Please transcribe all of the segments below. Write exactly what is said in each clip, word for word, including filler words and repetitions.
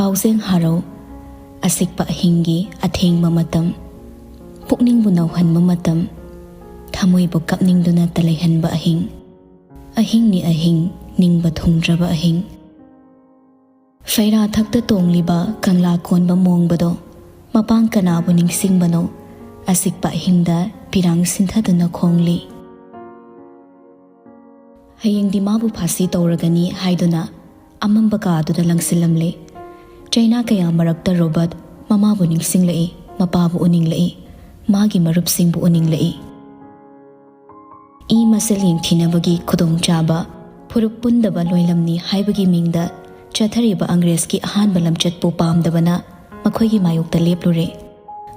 ꯀꯥꯎꯖꯦꯡ ꯍꯥꯔꯧ, ꯑꯁꯤꯛꯄ ꯑꯍꯤꯡꯒꯤ ꯑꯊꯦꯡꯕ ꯃꯇꯝ, ꯄꯨꯛꯅꯤꯡꯕꯨ ꯅꯧꯍꯟꯕ ꯃꯇꯝ, ꯊꯃꯣꯏꯕꯨ ꯀꯞꯅꯤꯡꯗꯨꯅꯇ ꯂꯩꯍꯟꯕ ꯑꯍꯤꯡ, ꯑꯍꯤꯡꯅꯤ ꯑꯍꯤꯡ, ꯅꯤꯡꯕ ꯊꯨꯡꯗ꯭ꯔꯕ ꯑꯍꯤꯡ꯫ ꯐꯩꯔꯥ ꯊꯛꯇ ꯇꯣꯡꯂꯤꯕ ꯀꯪꯂꯥ ꯀꯣꯟꯕ ꯃꯣꯡꯕꯗꯣ, ꯃꯄꯥꯡ ꯀꯅꯥꯕꯨ ꯅꯤꯡꯁꯤꯡꯕꯅꯣ? ꯑꯁꯤꯛꯄ ꯑꯍꯤꯡꯗ ꯄꯤꯔꯥꯡ ꯁꯤꯟꯊꯗꯨꯅ ꯈꯣꯡꯂꯤ꯫ ꯍꯌꯦꯡꯗꯤ ꯃꯥꯕꯨ ꯐꯥꯁꯤ ꯇꯧꯔꯒꯅꯤ ꯍꯥꯏꯗꯨꯅ ꯑꯃꯝꯕ ꯀꯥ ꯑꯗꯨꯗ ꯂꯪꯁꯤꯜꯂꯝꯂꯦ꯫ ꯆꯩꯅꯥ ꯀꯌꯥ ꯃꯔꯛꯇ ꯔꯣꯕꯔꯠ ꯃꯃꯥꯕꯨ ꯅꯤꯡꯁꯤꯡꯂꯛꯏ, ꯃꯄꯥꯕꯨ ꯎꯅꯤꯡꯂꯛꯏ, ꯃꯥꯒꯤ ꯃꯔꯨꯞꯁꯤꯡꯕꯨ ꯎꯅꯤꯡꯂꯛꯏ꯫ ꯏ ꯃꯁꯦꯜ ꯌꯦꯡꯊꯤꯅꯕꯒꯤ ꯈꯨꯗꯣꯡꯆꯥꯕ, ꯐꯨꯔꯨꯞ ꯄꯨꯟꯗꯕ ꯂꯣꯏꯂꯝꯅꯤ ꯍꯥꯏꯕꯒꯤ ꯃꯤꯡꯗ ꯆꯠꯊꯔꯤꯕ ꯑꯪꯒ꯭ꯔꯦꯖꯀꯤ ꯑꯍꯥꯟꯕ ꯂꯝꯆꯠꯄꯨ ꯄꯥꯝꯗꯕꯅ ꯃꯈꯣꯏꯒꯤ ꯃꯥꯌꯣꯛꯇ ꯂꯦꯞꯂꯨꯔꯦ꯫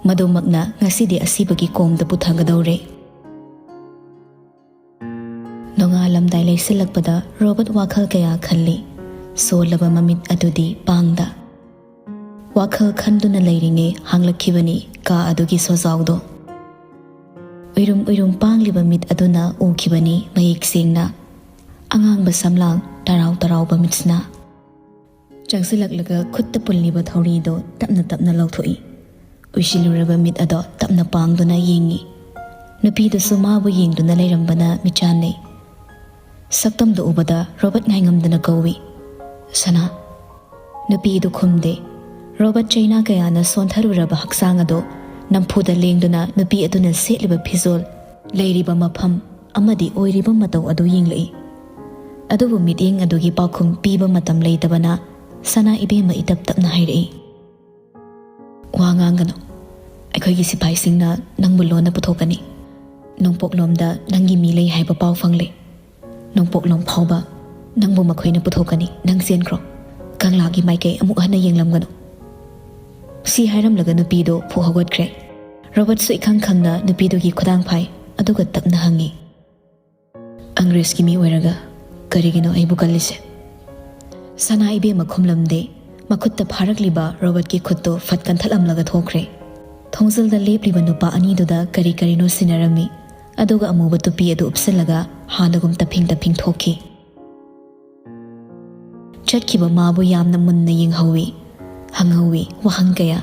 ꯃꯗꯨꯃꯛꯅ ꯉꯁꯤꯗꯤ ꯑꯁꯤꯕꯒꯤ ꯀꯣꯝꯗ ꯄꯨꯊꯒꯗꯧꯔꯦ꯫ ꯅꯣꯡꯉꯥꯜꯂꯝꯗꯥꯏ ꯂꯩꯁꯤꯜꯂꯛꯄꯗ ꯔꯣꯕꯔꯠ ꯋꯥꯈꯜ ꯀꯌꯥ ꯈꯜꯂꯤ꯫ ꯁꯣꯜꯂꯕ ꯃꯃꯤꯠ ꯑꯗꯨꯗꯤ ꯄꯥꯡꯗ꯫ ꯋꯥꯈꯜ ꯈꯟꯗꯨꯅ ꯂꯩꯔꯤꯉꯩ ꯍꯥꯡꯂꯛꯈꯤꯕꯅꯤ ꯀꯥ ꯑꯗꯨꯒꯤ ꯁꯣꯖꯥꯎꯗꯣ꯫ ꯎꯏꯔꯨꯝ ꯎꯏꯔꯨꯝ ꯄꯥꯡꯂꯤꯕ ꯃꯤꯠ ꯑꯗꯨꯅ ꯎꯈꯤꯕꯅꯤ ꯃꯌꯦꯛ ꯁꯦꯡꯅ ꯑꯉꯥꯡꯕ ꯁꯝꯂꯥꯡ ꯇꯔꯥꯎ ꯇꯔꯥꯎꯕ ꯃꯤꯠꯁꯤꯅ꯫ ꯆꯪꯁꯤꯜꯂꯛꯂꯒ ꯈꯨꯠꯇ ꯄꯨꯜꯂꯤꯕ ꯊꯧꯔꯤꯗꯣ ꯇꯞꯅ ꯇꯞꯅ ꯂꯧꯊꯣꯛꯏ꯫ ꯎꯏꯁꯤꯜꯂꯨꯔꯕ ꯃꯤꯠ ꯑꯗꯣ ꯇꯞꯅ ꯄꯥꯡꯗꯨꯅ ꯌꯦꯡꯉꯤ꯫ ꯅꯨꯄꯤꯗꯨꯁꯨ ꯃꯥꯕꯨ ꯌꯦꯡꯗꯨꯅ ꯂꯩꯔꯝꯕꯅ ꯃꯤꯆꯥꯟꯅꯩ꯫ ꯁꯛꯇꯝꯗꯨ ꯎꯕꯗ ꯔꯣꯕꯔꯠ ꯉꯥꯏꯉꯝꯗꯅ ꯀꯧꯏ, "ꯁꯅꯥ!" ꯅꯨꯄꯤꯗꯨ ꯈꯨꯝꯗꯦ꯫ ꯔꯣꯕꯔꯠ ꯆꯩꯅꯥ ꯀꯌꯥꯅ ꯁꯣꯟꯊꯔꯨꯔꯕ ꯍꯛꯆꯥꯡ ꯑꯗꯨ ꯅꯝꯐꯨꯗ ꯂꯦꯡꯗꯨꯅ ꯅꯨꯄꯤ ꯑꯗꯨꯅ ꯁꯦꯠꯂꯤꯕ ꯐꯤꯖꯣꯜ, ꯂꯩꯔꯤꯕ ꯃꯐꯝ ꯑꯃꯗꯤ ꯑꯣꯏꯔꯤꯕ ꯃꯇꯧ ꯑꯗꯨ ꯌꯦꯡꯂꯛꯏ꯫ ꯑꯗꯨꯕꯨ ꯃꯤꯠꯌꯦꯡ ꯑꯗꯨꯒꯤ ꯄꯥꯎꯈꯨꯝ ꯄꯤꯕ ꯃꯇꯝ ꯂꯩꯇꯕꯅ ꯁꯅꯥ ꯏꯕꯦꯝꯃ ꯏꯇꯞ ꯇꯞꯅ ꯍꯥꯏꯔꯛꯏ, "ꯋꯥ ꯉꯥꯡꯒꯅꯨ꯫ ꯑꯩꯈꯣꯏꯒꯤ ꯁꯤꯐꯥꯏꯁꯤꯡꯅ ꯅꯪꯕꯨ ꯂꯣꯟꯅ ꯄꯨꯊꯣꯛꯀꯅꯤ꯫ ꯅꯣꯡꯄꯣꯛꯂꯣꯝꯗ ꯅꯪꯒꯤ ꯃꯤ ꯂꯩ ꯍꯥꯏꯕ ꯄꯥꯎ ꯐꯪꯂꯦ꯫ ꯅꯣꯡꯄꯣꯛꯂꯣꯝ ꯐꯥꯎꯕ ꯅꯪꯕꯨ ꯃꯈꯣꯏꯅ ꯄꯨꯊꯣꯛꯀꯅꯤ꯫ ꯅꯪ ꯆꯦꯟꯈ꯭ꯔꯣ꯫ ꯀꯪꯂꯥꯒꯤ ꯃꯥꯏꯀꯩ ꯑꯃꯨꯛ ꯍꯟꯅ ꯌꯦꯡꯂꯝꯒꯅꯨ꯫" ꯁꯤ ꯍꯥꯏꯔꯝꯂꯒ ꯅꯨꯄꯤꯗꯨ ꯐꯨꯛ ꯍꯧꯒꯠꯈ꯭ꯔꯦ꯫ ꯔꯣꯕꯔꯠꯁꯨ ꯏꯈꯪ ꯈꯪꯅ ꯅꯨꯄꯤꯗꯨꯒꯤ ꯈꯨꯗꯥꯡ ꯐꯥꯏ, ꯑꯗꯨꯒ ꯇꯞꯅ ꯍꯪꯉꯤ, "ꯑꯪꯒ꯭ꯔꯦꯖꯀꯤ ꯃꯤ ꯑꯣꯏꯔꯒ ꯀꯔꯤꯒꯤꯅꯣ ꯑꯩꯕꯨ ꯀꯜꯂꯤꯁꯦ?" ꯁꯅꯥ ꯏꯕꯦꯝꯃ ꯈꯨꯝꯂꯝꯗꯦ꯫ ꯃꯈꯨꯠꯇ ꯐꯥꯔꯛꯂꯤꯕ ꯔꯣꯕꯔꯠꯀꯤ ꯈꯨꯠꯇꯨ ꯐꯠ ꯀꯟꯊꯠꯂꯝꯂꯒ ꯊꯣꯛꯈ꯭ꯔꯦ꯫ ꯊꯣꯡꯖꯤꯜꯗ ꯂꯦꯞꯂꯤꯕ ꯅꯨꯄꯥ ꯑꯅꯤꯗꯨꯗ ꯀꯔꯤ ꯀꯔꯤꯅꯣ ꯁꯤꯟꯅꯔꯝꯃꯤ, ꯑꯗꯨꯒ ꯑꯃꯨꯕ ꯇꯨꯄꯤ ꯑꯗꯨ ꯎꯞꯁꯤꯜꯂꯒ ꯍꯥꯟꯅꯒꯨꯝ ꯇꯞꯐꯤꯡ ꯇꯞꯐꯤꯡ ꯊꯣꯛꯈꯤ꯫ ꯆꯠꯈꯤꯕ ꯃꯥꯕꯨ ꯌꯥꯝꯅ ꯃꯨꯟꯅ ꯌꯦꯡꯍꯧꯏ꯫ ꯍꯪꯍꯧꯋꯤ ꯋꯥꯍꯪ ꯀꯌꯥ꯫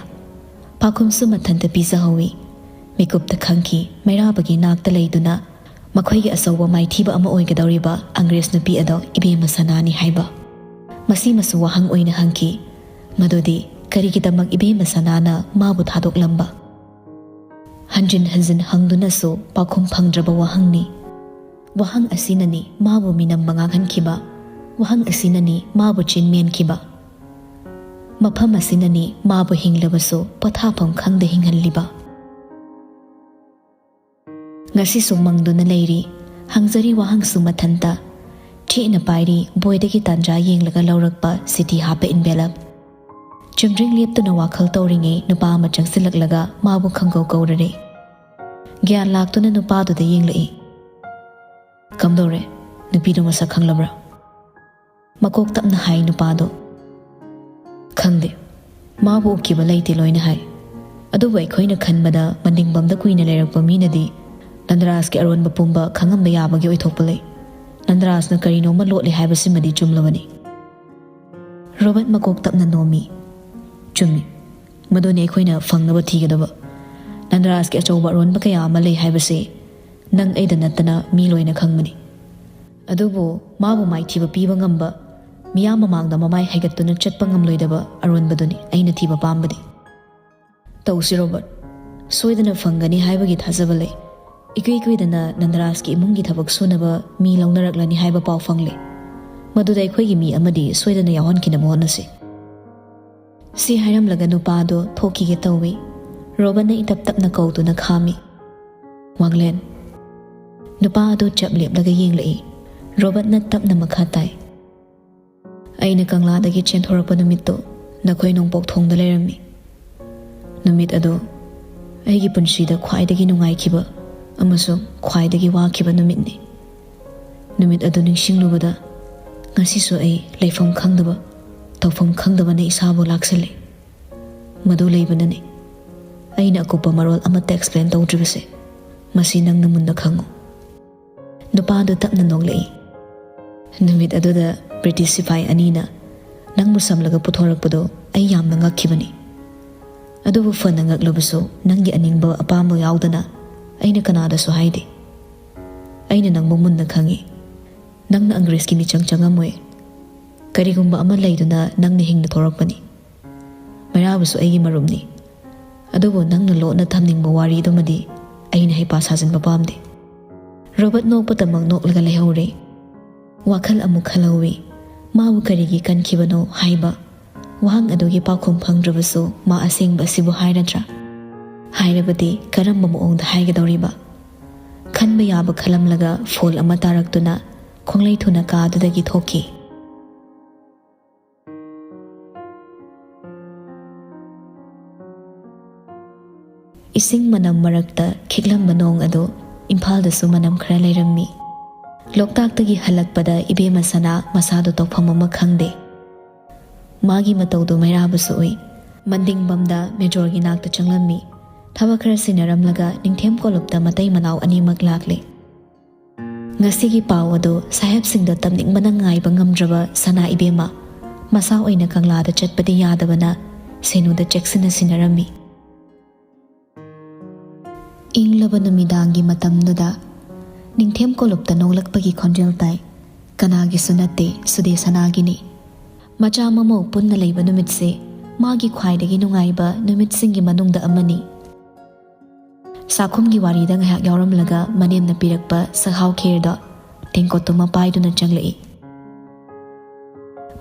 ꯄꯥꯎꯈꯨꯝꯁꯨ ꯃꯊꯟꯇ ꯄꯤꯖꯍꯧꯋꯤ꯫ ꯃꯤꯀꯨꯞꯇ ꯈꯪꯈꯤ ꯃꯩꯔꯥꯕꯒꯤ ꯅꯥꯛꯇ ꯂꯩꯗꯨꯅ ꯃꯈꯣꯏꯒꯤ ꯑꯆꯧꯕ ꯃꯥꯏꯊꯤꯕ ꯑꯃ ꯑꯣꯏꯒꯗꯧꯔꯤꯕ ꯑꯪꯒ꯭ꯔꯦꯖ ꯅꯨꯄꯤ ꯑꯗꯣ ꯏꯕꯦꯝꯃ ꯁꯅꯥꯅꯤ ꯍꯥꯏꯕ꯫ ꯃꯁꯤꯃꯁꯨ ꯋꯥꯍꯪ ꯑꯣꯏꯅ ꯍꯪꯈꯤ, ꯃꯗꯨꯗꯤ ꯀꯔꯤꯒꯤꯗꯃꯛ ꯏꯕꯦꯝꯃ ꯁꯅꯥꯅ ꯃꯥꯕꯨ ꯊꯥꯗꯣꯛꯂꯝꯕ? ꯍꯟꯖꯤꯟ ꯍꯟꯖꯤꯟ ꯍꯪꯗꯨꯅꯁꯨ ꯄꯥꯎꯈꯨꯝ ꯐꯪꯗ꯭ꯔꯕ ꯋꯥꯍꯪꯅꯤ꯫ ꯋꯥꯍꯪ ꯑꯁꯤꯅꯅꯤ ꯃꯥꯕꯨ ꯃꯤꯅꯝꯕ ꯉꯥꯡꯍꯟꯈꯤꯕ꯫ ꯋꯥꯍꯪ ꯑꯁꯤꯅꯅꯤ ꯃꯥꯕꯨ ꯆꯤꯟ ꯃꯦꯟꯈꯤꯕ꯫ ꯃꯐꯝ ꯑꯁꯤꯅꯅꯤ ꯃꯥꯕꯨ ꯍꯤꯡꯂꯕꯁꯨ ꯄꯣꯊꯥꯐꯝ ꯈꯪꯗ ꯍꯤꯡꯍꯜꯂꯤꯕ꯫ ꯉꯁꯤꯁꯨ ꯃꯪꯗꯨꯅ ꯂꯩꯔꯤ꯫ ꯍꯪꯖꯔꯤ ꯋꯥꯍꯪꯁꯨ ꯃꯊꯟꯇ꯫ ꯆꯦꯠꯅ ꯄꯥꯏꯔꯤ ꯕꯣꯏꯗꯒꯤ ꯇꯥꯟꯖꯥ ꯌꯦꯡꯂꯒ ꯂꯧꯔꯛꯄ ꯆꯤꯊꯤ ꯍꯥꯞꯄ envelope꯫ ꯆꯨꯝꯗ꯭ꯔꯤꯡ ꯂꯦꯞꯇꯨꯅ ꯋꯥꯈꯜ ꯇꯧꯔꯤꯉꯩ ꯅꯨꯄꯥ ꯑꯃ ꯆꯪꯁꯤꯜꯂꯛꯂꯒ ꯃꯥꯕꯨ ꯈꯪꯒꯧ ꯀꯧꯔꯔꯦ꯫ ꯒ꯭ꯌꯥꯟ ꯂꯥꯛꯇꯨꯅ ꯅꯨꯄꯥꯗꯨꯗ ꯌꯦꯡꯂꯛꯏ꯫ "ꯀꯝꯗꯧꯔꯦ? ꯅꯨꯄꯤꯗꯣ ꯃꯁꯛ ꯈꯪꯂꯕ꯭ꯔꯥ?" ꯃꯀꯣꯛ ꯇꯞꯅ ꯍꯥꯏ ꯅꯨꯄꯥꯗꯣ꯫ "ꯈꯪꯗꯦ꯫ ꯃꯥꯕꯨ ꯎꯈꯤꯕ ꯂꯩꯇꯦ ꯂꯣꯏꯅ ꯍꯥꯏ꯫ ꯑꯗꯨꯕꯨ ꯑꯩꯈꯣꯏꯅ ꯈꯟꯕꯗ ꯃꯅꯤꯡꯕꯝꯗ ꯀꯨꯏꯅ ꯂꯩꯔꯛꯄ ꯃꯤꯅꯗꯤ ꯅꯟꯗꯔꯥꯖꯀꯤ ꯑꯔꯣꯟꯕ ꯄꯨꯝꯕ ꯈꯪꯉꯝꯕ ꯌꯥꯕꯒꯤ ꯑꯣꯏꯊꯣꯛꯄ ꯂꯩ꯫ ꯅꯟꯗꯔꯥꯖꯅ ꯀꯔꯤꯅꯣꯃ ꯂꯣꯠꯂꯤ ꯍꯥꯏꯕꯁꯤꯃꯗꯤ ꯆꯨꯝꯂꯕꯅꯤ꯫" ꯔꯣꯕꯔꯠ ꯃꯀꯣꯛ ꯇꯞꯅ ꯅꯣꯝꯃꯤ꯫ "ꯆꯨꯝꯃꯤ꯫ ꯃꯗꯨꯅꯤ ꯑꯩꯈꯣꯏꯅ ꯐꯪꯅꯕ ꯊꯤꯒꯗꯕ꯫ ꯅꯟꯗꯔꯥꯖꯀꯤ ꯑꯆꯧꯕ ꯑꯔꯣꯟꯕ ꯀꯌꯥ ꯑꯃ ꯂꯩ ꯍꯥꯏꯕꯁꯤ ꯅꯪ ꯑꯩꯗ ꯅꯠꯇꯅ ꯃꯤ ꯂꯣꯏꯅ ꯈꯪꯕꯅꯤ꯫ ꯑꯗꯨꯕꯨ ꯃꯥꯕꯨ ꯃꯥꯏꯊꯤꯕ ꯄꯤꯕ ꯉꯝꯕ, ꯃꯤꯌꯥꯝ ꯃꯃꯥꯡꯗ ꯃꯃꯥꯏ ꯍꯥꯏꯒꯠꯇꯨꯅ ꯆꯠꯄ ꯉꯝꯂꯣꯏꯗꯕ ꯑꯔꯣꯟꯕꯗꯨꯅꯤ ꯑꯩꯅ ꯊꯤꯕ ꯄꯥꯝꯕꯗꯤ꯫" "ꯇꯧꯁꯤ ꯔꯣꯕꯔꯠ꯫ ꯁꯣꯏꯗꯅ ꯐꯪꯒꯅꯤ ꯍꯥꯏꯕꯒꯤ ꯊꯥꯖꯕ ꯂꯩ꯫ ꯏꯀꯨꯏ ꯀꯨꯏꯗꯅ ꯅꯟꯗꯔꯥꯖꯀꯤ ꯏꯃꯨꯡꯒꯤ ꯊꯕꯛ ꯁꯨꯅꯕ ꯃꯤ ꯂꯧꯅꯔꯛꯂꯅꯤ ꯍꯥꯏꯕ ꯄꯥꯎ ꯐꯪꯂꯦ꯫ ꯃꯗꯨꯗ ꯑꯩꯈꯣꯏꯒꯤ ꯃꯤ ꯑꯃꯗꯤ ꯁꯣꯏꯗꯅ ꯌꯥꯎꯍꯟꯈꯤꯅꯕ ꯍꯣꯠꯅꯁꯤ꯫" ꯁꯤ ꯍꯥꯏꯔꯝꯂꯒ ꯅꯨꯄꯥꯗꯣ ꯊꯣꯛꯈꯤꯒꯦ ꯇꯧꯏ꯫ ꯔꯣꯕꯔꯠꯅ ꯏꯇꯞ ꯇꯞꯅ ꯀꯧꯗꯨꯅ ꯈꯥꯝꯃꯤ꯫ "ꯋꯥꯡꯂꯦꯟ꯫" ꯅꯨꯄꯥ ꯑꯗꯨ ꯆꯞ ꯂꯦꯞꯂꯒ ꯌꯦꯡꯂꯛꯏ꯫ ꯔꯣꯕꯔꯠꯅ ꯇꯞꯅ ꯃꯈꯥ ꯇꯥꯏ꯫ "ꯑꯩꯅ ꯀꯪꯂꯥꯗꯒꯤ ꯆꯦꯟꯊꯣꯔꯛꯄ ꯅꯨꯃꯤꯠꯇꯣ ꯅꯈꯣꯏ ꯅꯣꯡꯄꯣꯛ ꯊꯣꯡꯗ ꯂꯩꯔꯝꯃꯤ꯫ ꯅꯨꯃꯤꯠ ꯑꯗꯨ ꯑꯩꯒꯤ ꯄꯨꯟꯁꯤꯗ ꯈ꯭ꯋꯥꯏꯗꯒꯤ ꯅꯨꯡꯉꯥꯏꯈꯤꯕ ꯑꯃꯁꯨꯡ ꯈ꯭ꯋꯥꯏꯗꯒꯤ ꯋꯥꯈꯤꯕ ꯅꯨꯃꯤꯠꯅꯤ꯫ ꯅꯨꯃꯤꯠ ꯑꯗꯨ ꯅꯤꯡꯁꯤꯡꯂꯨꯕꯗ ꯉꯁꯤꯁꯨ ꯑꯩ ꯂꯩꯐꯝ ꯈꯪꯗꯕ, ꯇꯧꯐꯝ ꯈꯪꯗꯕꯅ ꯏꯁꯥꯕꯨ ꯂꯥꯛꯁꯤꯜꯂꯤ꯫ ꯃꯗꯨ ꯂꯩꯕꯅꯅꯤ ꯑꯩꯅ ꯑꯀꯨꯞꯄ ꯃꯔꯣꯜ ꯑꯃꯠꯇ explain ꯇꯧꯗ꯭ꯔꯤꯕꯁꯦ꯫ ꯃꯁꯤ ꯅꯪꯅ ꯃꯨꯟꯅ ꯈꯪꯉꯨ꯫" ꯅꯨꯄꯥꯗꯨ ꯇꯞꯅ ꯅꯣꯛꯂꯛꯏ꯫ "ꯅꯨꯃꯤꯠ ꯑꯗꯨꯗ ꯕ꯭ꯔꯤꯇꯤꯁ ꯁꯤꯐꯥꯏ ꯑꯅꯤꯅ ꯅꯪꯕꯨ ꯁꯝꯂꯒ ꯄꯨꯊꯣꯔꯛꯄꯗꯨ ꯑꯩ ꯌꯥꯝꯅ ꯉꯛꯈꯤꯕꯅꯤ꯫ ꯑꯗꯨꯕꯨ ꯐꯅ ꯉꯛꯂꯕꯁꯨ, ꯅꯪꯒꯤ ꯑꯅꯤꯡꯕ ꯑꯄꯥꯝꯕ ꯌꯥꯎꯗꯅ ꯑꯩꯅ ꯀꯅꯥꯗꯁꯨ ꯍꯥꯏꯗꯦ꯫ ꯑꯩꯅ ꯅꯪꯕꯨ ꯃꯨꯟꯅ ꯈꯪꯏ꯫ ꯅꯪꯅ ꯑꯪꯒ꯭ꯔꯦꯖꯀꯤ ꯃꯤꯆꯪ ꯆꯪꯉꯝꯃꯣꯏ꯫ ꯀꯔꯤꯒꯨꯝꯕ ꯑꯃ ꯂꯩꯗꯨꯅ ꯅꯪꯅ ꯍꯤꯡꯅ ꯊꯣꯔꯛꯄꯅꯤ꯫ ꯃꯩꯔꯥꯕꯁꯨ ꯑꯩꯒꯤ ꯃꯔꯨꯞꯅꯤ꯫ ꯑꯗꯨꯕꯨ ꯅꯪꯅ ꯂꯣꯠꯅ ꯊꯝꯅꯤꯡꯕ ꯋꯥꯔꯤꯗꯨꯃꯗꯤ ꯑꯩꯅ ꯍꯩꯄꯥ ꯁꯥꯖꯤꯟꯕ ꯄꯥꯝꯗꯦ꯫ ꯔꯣꯕꯔꯠ ꯅꯣꯛꯄꯇꯃꯛ ꯅꯣꯛꯂꯒ ꯂꯩꯍꯧꯔꯦ꯫ ꯋꯥꯈꯜ ꯑꯃꯨꯛ ꯈꯜꯍꯧꯋꯤ꯫ ꯃꯥꯕꯨ ꯀꯔꯤꯒꯤ ꯀꯟꯈꯤꯕꯅꯣ ꯍꯥꯏꯕ꯫ ꯋꯥꯍꯪ ꯑꯗꯨꯒꯤ ꯄꯥꯎꯈꯨꯝ ꯐꯪꯗ꯭ꯔꯕꯁꯨ, ꯃꯥ ꯑꯁꯦꯡꯕ ꯑꯁꯤꯕꯨ ꯍꯥꯏꯔꯗ꯭ꯔꯥ? ꯍꯥꯏꯔꯕꯗꯤ ꯀꯔꯝꯕ ꯃꯑꯣꯡꯗ ꯍꯥꯏꯒꯗꯧꯔꯤꯕ? ꯈꯟꯕ ꯌꯥꯕ ꯈꯜꯂꯝꯂꯒ ꯐꯣꯜ ꯑꯃ ꯇꯥꯔꯛꯇꯨꯅ ꯈꯣꯡꯂꯩ ꯊꯨꯅ ꯀꯥ ꯑꯗꯨꯗꯒꯤ ꯊꯣꯛꯈꯤ꯫ ꯏꯁꯤꯡ ꯃꯅꯝ ꯃꯔꯛꯇ ꯈꯤꯛꯂꯝꯕ ꯅꯣꯡ ꯑꯗꯨ ꯏꯝꯐꯥꯜꯗꯁꯨ ꯃꯅꯝ ꯈꯔ ꯂꯩꯔꯝꯃꯤ꯫ ꯂꯣꯛꯇꯥꯛꯇꯒꯤ ꯍꯜꯂꯛꯄꯗ ꯏꯕꯦꯝꯃ ꯁꯅꯥ ꯃꯁꯥꯗꯨ ꯇꯧꯐꯝ ꯑꯃ ꯈꯪꯗꯦ꯫ ꯃꯥꯒꯤ ꯃꯇꯧꯗꯨ ꯃꯩꯔꯥꯕꯁꯨ ꯎꯏ꯫ ꯃꯟꯗꯤꯡꯕꯝꯗ ꯃꯦꯖꯣꯔꯒꯤ ꯅꯥꯛꯇ ꯆꯪꯂꯝꯃꯤ꯫ ꯊꯕꯛ ꯈꯔ ꯁꯤꯟꯅꯔꯝꯂꯒ ꯅꯤꯡꯊꯦꯝ ꯀꯣꯂꯨꯞꯇ ꯃꯇꯩ ꯃꯅꯥꯎ ꯑꯅꯤꯃꯛ ꯂꯥꯛꯂꯦ꯫ ꯉꯁꯤꯒꯤ ꯄꯥꯎ ꯑꯗꯨ ꯁꯥꯍꯦꯕꯁꯤꯡꯗ ꯇꯝꯅꯤꯡꯕꯅ ꯉꯥꯏꯕ ꯉꯝꯗ꯭ꯔꯕ ꯁꯅꯥ ꯏꯕꯦꯝꯃ ꯃꯁꯥ ꯑꯣꯏꯅ ꯀꯪꯂꯥꯗ ꯆꯠꯄꯗꯤ ꯌꯥꯗꯕꯅ ꯁꯦꯅꯨꯗ ꯆꯦꯛꯁꯤꯟꯅ ꯁꯤꯟꯅꯔꯝꯃꯤ꯫ ꯏꯪꯂꯕ ꯅꯨꯃꯤꯗꯥꯡꯒꯤ ꯃꯇꯝꯗꯨꯗ ꯅꯤꯡꯊꯦꯝ ꯀꯣꯂꯨꯞꯇ ꯅꯣꯡꯂꯛꯄꯒꯤ ꯈꯣꯟꯖꯦꯜ ꯇꯥꯏ꯫ ꯀꯅꯥꯒꯤꯁꯨ ꯅꯠꯇꯦ, ꯁꯨꯗꯦ ꯁꯅꯥꯒꯤꯅꯤ꯫ ꯃꯆꯥ ꯃꯃꯧ ꯄꯨꯟꯅ ꯂꯩꯕ ꯅꯨꯃꯤꯠꯁꯦ ꯃꯥꯒꯤ ꯈ꯭ꯋꯥꯏꯗꯒꯤ ꯅꯨꯡꯉꯥꯏꯕ ꯅꯨꯃꯤꯠꯁꯤꯡꯒꯤ ꯃꯅꯨꯡꯗ ꯑꯃꯅꯤ꯫ ꯆꯥꯛꯈꯨꯝꯒꯤ ꯋꯥꯔꯤꯗ ꯉꯥꯏꯍꯥꯛ ꯌꯥꯎꯔꯝꯂꯒ ꯃꯅꯦꯝꯅ ꯄꯤꯔꯛꯄ ꯆꯥꯛꯍꯥꯎ ꯈꯦꯔꯗꯣ ꯇꯦꯡꯀꯣꯠꯇꯨꯃ ꯄꯥꯏꯗꯨꯅ ꯆꯪꯂꯛꯏ꯫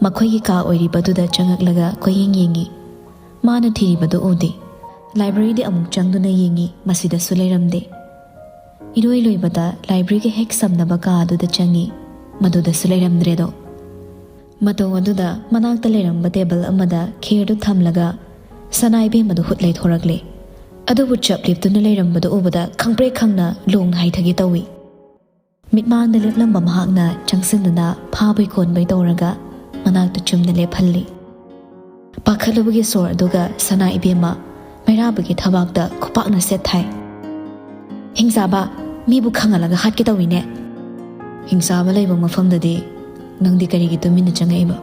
ꯃꯈꯣꯏꯒꯤ ꯀꯥ ꯑꯣꯏꯔꯤꯕꯗꯨꯗ ꯆꯪꯉꯛꯂꯒ ꯀꯣꯏꯌꯦꯡ ꯌꯦꯡꯉꯤ꯫ ꯃꯥꯅ ꯊꯤꯔꯤꯕꯗꯨ ꯎꯗꯦ꯫ ꯂꯥꯏꯕ꯭ꯔꯦꯔꯤꯗꯤ ꯑꯃꯨꯛ ꯆꯪꯗꯨꯅ ꯌꯦꯡꯉꯤ, ꯃꯁꯤꯗꯁꯨ ꯂꯩꯔꯝꯗꯦ꯫ ꯏꯔꯣꯏ ꯂꯣꯏꯕꯗ ꯂꯥꯏꯕ꯭ꯔꯦꯔꯤꯒ ꯍꯦꯛ ꯁꯝꯅꯕ ꯀꯥ ꯑꯗꯨꯗ ꯆꯪꯉꯤ, ꯃꯗꯨꯗꯁꯨ ꯂꯩꯔꯝꯗ꯭ꯔꯦꯗꯣ꯫ ꯃꯇꯧ ꯑꯗꯨꯗ ꯃꯅꯥꯛꯇ ꯂꯩꯔꯝꯕ ꯇꯦꯕꯜ ꯑꯃꯗ ꯈꯦꯔꯗꯨ ꯊꯝꯂꯒ ꯁꯅꯥ ꯏꯕꯦꯝꯃꯗꯨ ꯍꯨꯠ ꯂꯩꯊꯣꯔꯛꯂꯦ꯫ ꯑꯗꯨꯕꯨ ꯆꯞ ꯂꯦꯞꯇꯨꯅ ꯂꯩꯔꯝꯕꯗꯨ ꯎꯕꯗ ꯈꯪꯄ꯭ꯔꯦꯛ ꯈꯪꯅ ꯂꯣꯡꯅ ꯍꯥꯏꯊꯒꯦ ꯇꯧꯏ꯫ ꯃꯤꯠꯃꯥꯡꯗ ꯂꯦꯞꯂꯝꯕ ꯃꯍꯥꯛꯅ ꯆꯪꯁꯤꯟꯗꯨꯅ ꯐꯥꯕꯩ ꯀꯣꯟꯕꯩ ꯇꯧꯔꯒ ꯃꯅꯥꯛꯇ ꯆꯨꯝꯅ ꯂꯦꯞꯍꯜꯂꯤ꯫ ꯄꯥꯈꯠꯂꯨꯕꯒꯤ ꯁꯣꯔ ꯑꯗꯨꯒ ꯁꯅꯥ ꯏꯕꯦꯝꯃ ꯃꯩꯔꯥꯕꯒꯤ ꯊꯕꯥꯛꯇ ꯈꯨꯄꯥꯛꯅ ꯁꯦꯠ ꯊꯥꯏ꯫ "ꯍꯤꯡꯆꯥꯕ, ꯃꯤꯕꯨ ꯈꯪꯍꯜꯂꯒ ꯍꯥꯠꯀꯦ ꯇꯧꯏꯅꯦ꯫ ꯍꯤꯡꯆꯥꯕ ꯂꯩꯕ ꯃꯐꯝꯗꯗꯤ ꯅꯪꯗꯤ ꯀꯔꯤꯒꯤ ꯇꯨꯃꯤꯟꯅ ꯆꯪꯉꯛꯏꯕ?"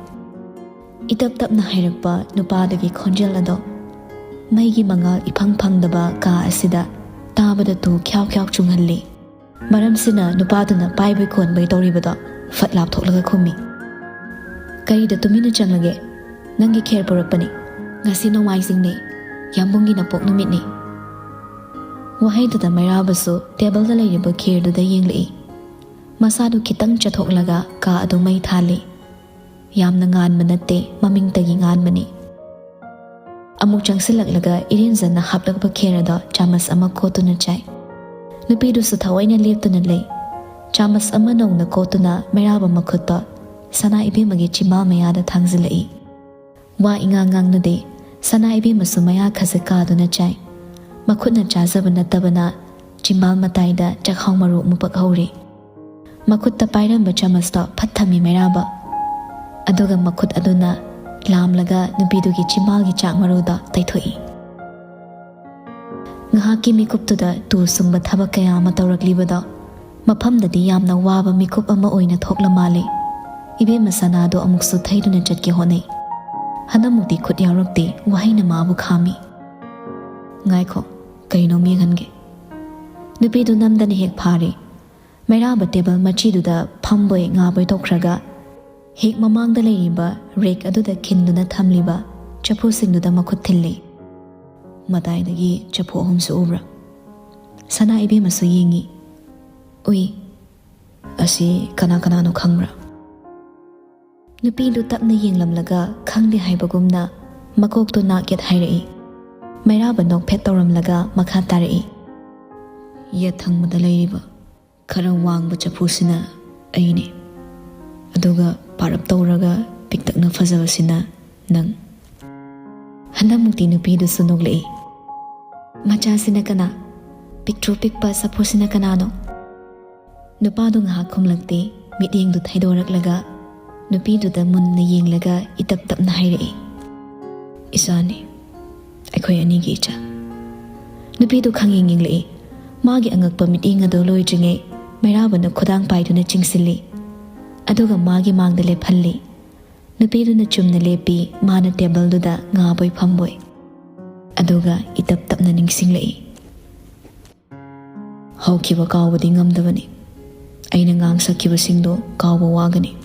ꯏꯇꯞ ꯇꯞꯅ ꯍꯥꯏꯔꯛꯄ ꯅꯨꯄꯥꯗꯨꯒꯤ ꯈꯣꯟꯖꯦꯜ ꯑꯗꯣ ꯃꯩꯒꯤ ꯃꯉꯥꯜ ꯏꯐꯪ ꯐꯪꯗꯕ ꯀꯥ ꯑꯁꯤꯗ ꯇꯥꯕꯗ ꯇꯨ ꯈ꯭ꯌꯥꯎ ꯈ꯭ꯌꯥꯎ ꯆꯨꯡꯍꯜꯂꯤ꯫ ꯃꯔꯝꯁꯤꯅ ꯅꯨꯄꯥꯗꯨꯅ ꯄꯥꯏꯕꯩ ꯀꯣꯟꯕꯩ ꯇꯧꯔꯤꯕꯗꯣ ꯐꯠ ꯂꯥꯞꯊꯣꯛꯂꯒ ꯈꯨꯝꯃꯤ, "ꯀꯔꯤꯗ ꯇꯨꯃꯤꯟꯅ ꯆꯪꯂꯒꯦ? ꯅꯪꯒꯤ ꯈꯦꯔ ꯄꯨꯔꯛꯄꯅꯤ꯫ ꯉꯁꯤ ꯅꯣꯡꯃꯥꯏꯖꯤꯡꯅꯤ, ꯌꯥꯝꯕꯨꯡꯒꯤ ꯅꯄꯣꯛ ꯅꯨꯃꯤꯠꯅꯤ꯫" ꯋꯥꯍꯩꯗꯨꯗ ꯃꯩꯔꯥꯕꯁꯨ ꯇꯦꯕꯜꯗ ꯂꯩꯔꯤꯕ ꯈꯦꯔꯗꯨꯗ ꯌꯦꯡꯂꯛꯏ꯫ ꯃꯁꯥꯗꯨ ꯈꯤꯇꯪ ꯆꯠꯊꯣꯛꯂꯒ ꯀꯥ ꯑꯗꯨ ꯃꯩ ꯊꯥꯜꯂꯤ꯫ ꯌꯥꯝꯅ ꯉꯥꯟꯕ ꯅꯠꯇꯦ, ꯃꯃꯤꯡꯇꯒꯤ ꯉꯥꯟꯕꯅꯤ꯫ ꯑꯃꯨꯛ ꯆꯪꯁꯤꯜꯂꯛꯂꯒ ꯏꯔꯦꯟꯖꯟꯅ ꯍꯥꯞꯂꯛꯄ ꯈꯦꯔ ꯑꯗꯣ ꯆꯥꯃꯁ ꯑꯃ ꯀꯣꯠꯇꯨꯅ ꯆꯥꯏ꯫ ꯅꯨꯄꯤꯗꯨꯁꯨ ꯊꯑꯣꯏꯅ ꯂꯦꯞꯇꯨꯅ ꯂꯩ꯫ ꯆꯥꯃꯁ ꯑꯃ ꯅꯧꯅ ꯀꯣꯠꯇꯨꯅ ꯃꯩꯔꯥꯕ ꯃꯈꯨꯠꯇꯣ ꯁꯅꯥ ꯏꯕꯦꯝꯃꯒꯤ ꯆꯤꯝꯕꯥꯜ ꯃꯌꯥꯗ ꯊꯥꯡꯖꯤꯜꯂꯛꯏ꯫ ꯋꯥ ꯏꯉꯥꯡ ꯉꯥꯡꯅꯗꯦ꯫ ꯁꯅꯥ ꯏꯕꯦꯝꯃꯁꯨ ꯃꯌꯥ ꯈꯖꯤꯛ ꯀꯥꯗꯨꯅ ꯆꯥꯏ꯫ ꯃꯈꯨꯠꯅ ꯆꯥꯖꯕ ꯅꯠꯇꯕꯅ ꯆꯤꯝꯕꯥꯜ ꯃꯇꯥꯏꯗ ꯆꯥꯛꯍꯥꯎ ꯃꯔꯨ ꯑꯃꯨꯛ ꯄꯛꯍꯧꯔꯦ꯫ ꯃꯈꯨꯠꯇ ꯄꯥꯏꯔꯝꯕ ꯆꯥꯃꯁꯇꯣ ꯐꯠ ꯊꯝꯃꯤ ꯃꯩꯔꯥꯕ꯫ ꯑꯗꯨꯒ ꯃꯈꯨꯠ ꯑꯗꯨꯅ ꯂꯥꯝꯂꯒ ꯅꯨꯄꯤꯗꯨꯒꯤ ꯆꯤꯝꯕꯥꯜꯒꯤ ꯆꯥꯛ ꯃꯔꯨꯗꯣ ꯇꯩꯊꯣꯛꯏ꯫ ꯉꯥꯏꯍꯥꯛꯀꯤ ꯃꯤꯀꯨꯞꯇꯨꯗ ꯇꯨ ꯁꯨꯡꯕ ꯊꯕꯛ ꯀꯌꯥ ꯑꯃ ꯇꯧꯔꯛꯂꯤꯕꯗꯣ ꯃꯐꯝꯗꯗꯤ ꯌꯥꯝꯅ ꯋꯥꯕ ꯃꯤꯀꯨꯞ ꯑꯃ ꯑꯣꯏꯅ ꯊꯣꯛꯂ ꯃꯥꯜꯂꯦ꯫ ꯏꯕꯦꯝꯃ ꯁꯅꯥꯗꯣ ꯑꯃꯨꯛꯁꯨ ꯊꯩꯗꯨꯅ ꯆꯠꯀꯦ ꯍꯣꯠꯅꯩ꯫ ꯍꯟꯗꯛꯃꯨꯛꯇꯤ ꯈꯨꯠ ꯌꯥꯎꯔꯛꯇꯦ, ꯋꯥꯍꯩꯅ ꯃꯥꯕꯨ ꯈꯥꯝꯃꯤ꯫ "ꯉꯥꯏꯈꯣ, ꯀꯩꯅꯣꯝ ꯌꯦꯡꯍꯟꯒꯦ꯫" ꯅꯨꯄꯤꯗꯨ ꯅꯝꯗꯅ ꯍꯦꯛ ꯐꯥꯔꯦ꯫ ꯃꯩꯔꯥꯕ ꯇꯦꯕꯜ ꯃꯆꯤꯗꯨꯗ ꯐꯝꯕꯣꯏ ꯉꯥꯕꯣꯏ ꯇꯧꯈ꯭ꯔꯒ ꯍꯦꯛ ꯃꯃꯥꯡꯗ ꯂꯩꯔꯤꯕ ꯔꯦꯛ ꯑꯗꯨꯗ ꯈꯤꯟꯗꯨꯅ ꯊꯝꯂꯤꯕ ꯆꯐꯨꯁꯤꯡꯗꯨꯗ ꯃꯈꯨꯠ ꯊꯤꯜꯂꯤ꯫ "ꯃꯇꯥꯏꯗꯒꯤ ꯆꯐꯨ ꯑꯍꯨꯝꯁꯨ ꯎꯕ꯭ꯔꯥ?" ꯁꯅꯥ ꯏꯕꯦꯝꯃꯁꯨ ꯌꯦꯡꯉꯤ꯫ "ꯎꯏ꯫" "ꯑꯁꯤ ꯀꯅꯥ ꯀꯅꯥꯅꯣ ꯈꯪꯕ꯭ꯔꯥ?" ꯅꯨꯄꯤꯗꯨ ꯇꯞꯅ ꯌꯦꯡꯂꯝꯂꯒ ꯈꯪꯗꯦ ꯍꯥꯏꯕꯒꯨꯝꯅ ꯃꯀꯣꯛꯇꯨ ꯅꯥꯛ ꯌꯦꯠ ꯍꯥꯏꯔꯛꯏ꯫ ꯃꯩꯔꯥꯕ ꯅꯣꯛꯐꯦꯠ ꯇꯧꯔꯝꯂꯒ ꯃꯈꯥ ꯇꯥꯔꯛꯏ, "ꯌꯦꯠ ꯊꯪꯕꯗ ꯂꯩꯔꯤꯕ ꯈꯔ ꯋꯥꯡꯕ ꯆꯐꯨꯁꯤꯅ ꯑꯩꯅꯤ, ꯑꯗꯨꯒ ꯄꯥꯔꯞ ꯇꯧꯔꯒ ꯄꯤꯛꯇꯛꯅ ꯐꯖꯕꯁꯤꯅ ꯅꯪ꯫" ꯍꯟꯗꯛꯃꯨꯛꯇꯤ ꯅꯨꯄꯤꯗꯨꯁꯨ ꯅꯣꯛꯂꯛꯏ꯫ "ꯃꯆꯥꯁꯤꯅ ꯀꯅꯥ? ꯄꯤꯛꯇ꯭ꯔꯨ ꯄꯤꯛꯄ ꯆꯐꯨꯁꯤꯅ ꯀꯅꯥꯅꯣ?" ꯅꯨꯄꯥꯗꯨ ꯉꯥꯏꯍꯥꯛ ꯈꯨꯝꯂꯛꯇꯦ꯫ ꯃꯤꯠꯌꯦꯡꯗꯨ ꯊꯩꯗꯣꯔꯛꯂꯒ ꯅꯨꯄꯤꯗꯨꯗ ꯃꯨꯟꯅ ꯌꯦꯡꯂꯒ ꯏꯇꯞ ꯇꯞꯅ ꯍꯥꯏꯔꯛꯏ, "ꯏꯆꯥꯅꯤ, ꯑꯩꯈꯣꯏ ꯑꯅꯤꯒꯤ ꯏꯆꯥ꯫" ꯅꯨꯄꯤꯗꯨ ꯈꯪꯌꯦꯡ ꯌꯦꯡꯂꯛꯏ꯫ ꯃꯥꯒꯤ ꯑꯉꯛꯄ ꯃꯤꯠꯌꯦꯡ ꯑꯗꯨ ꯂꯣꯏꯗ꯭ꯔꯤꯉꯩ ꯃꯩꯔꯥꯕꯅ ꯈꯨꯗꯥꯡ ꯄꯥꯏꯗꯨꯅ ꯆꯤꯡꯁꯤꯜꯂꯤ꯫ ꯑꯗꯨꯒ ꯃꯥꯒꯤ ꯃꯥꯡꯗ ꯂꯦꯞꯍꯜꯂꯤ꯫ ꯅꯨꯄꯤꯗꯨꯅ ꯆꯨꯝꯅ ꯂꯦꯞꯄꯤ, ꯃꯥꯅ ꯇꯦꯕꯜꯗꯨꯗ ꯉꯥꯕꯣꯏ ꯐꯝꯕꯣꯏ꯫ ꯑꯗꯨꯒ ꯏꯇꯞ ꯇꯞꯅ ꯅꯤꯡꯁꯤꯡꯂꯛꯏ꯫ ꯍꯧꯈꯤꯕ ꯀꯥꯎꯕꯗꯤ ꯉꯝꯗꯕꯅꯤ꯫ ꯑꯩꯅ ꯉꯥꯡ ꯁꯛꯈꯤꯕꯁꯤꯡꯗꯣ ꯀꯥꯎꯕ ꯋꯥꯒꯅꯤ꯫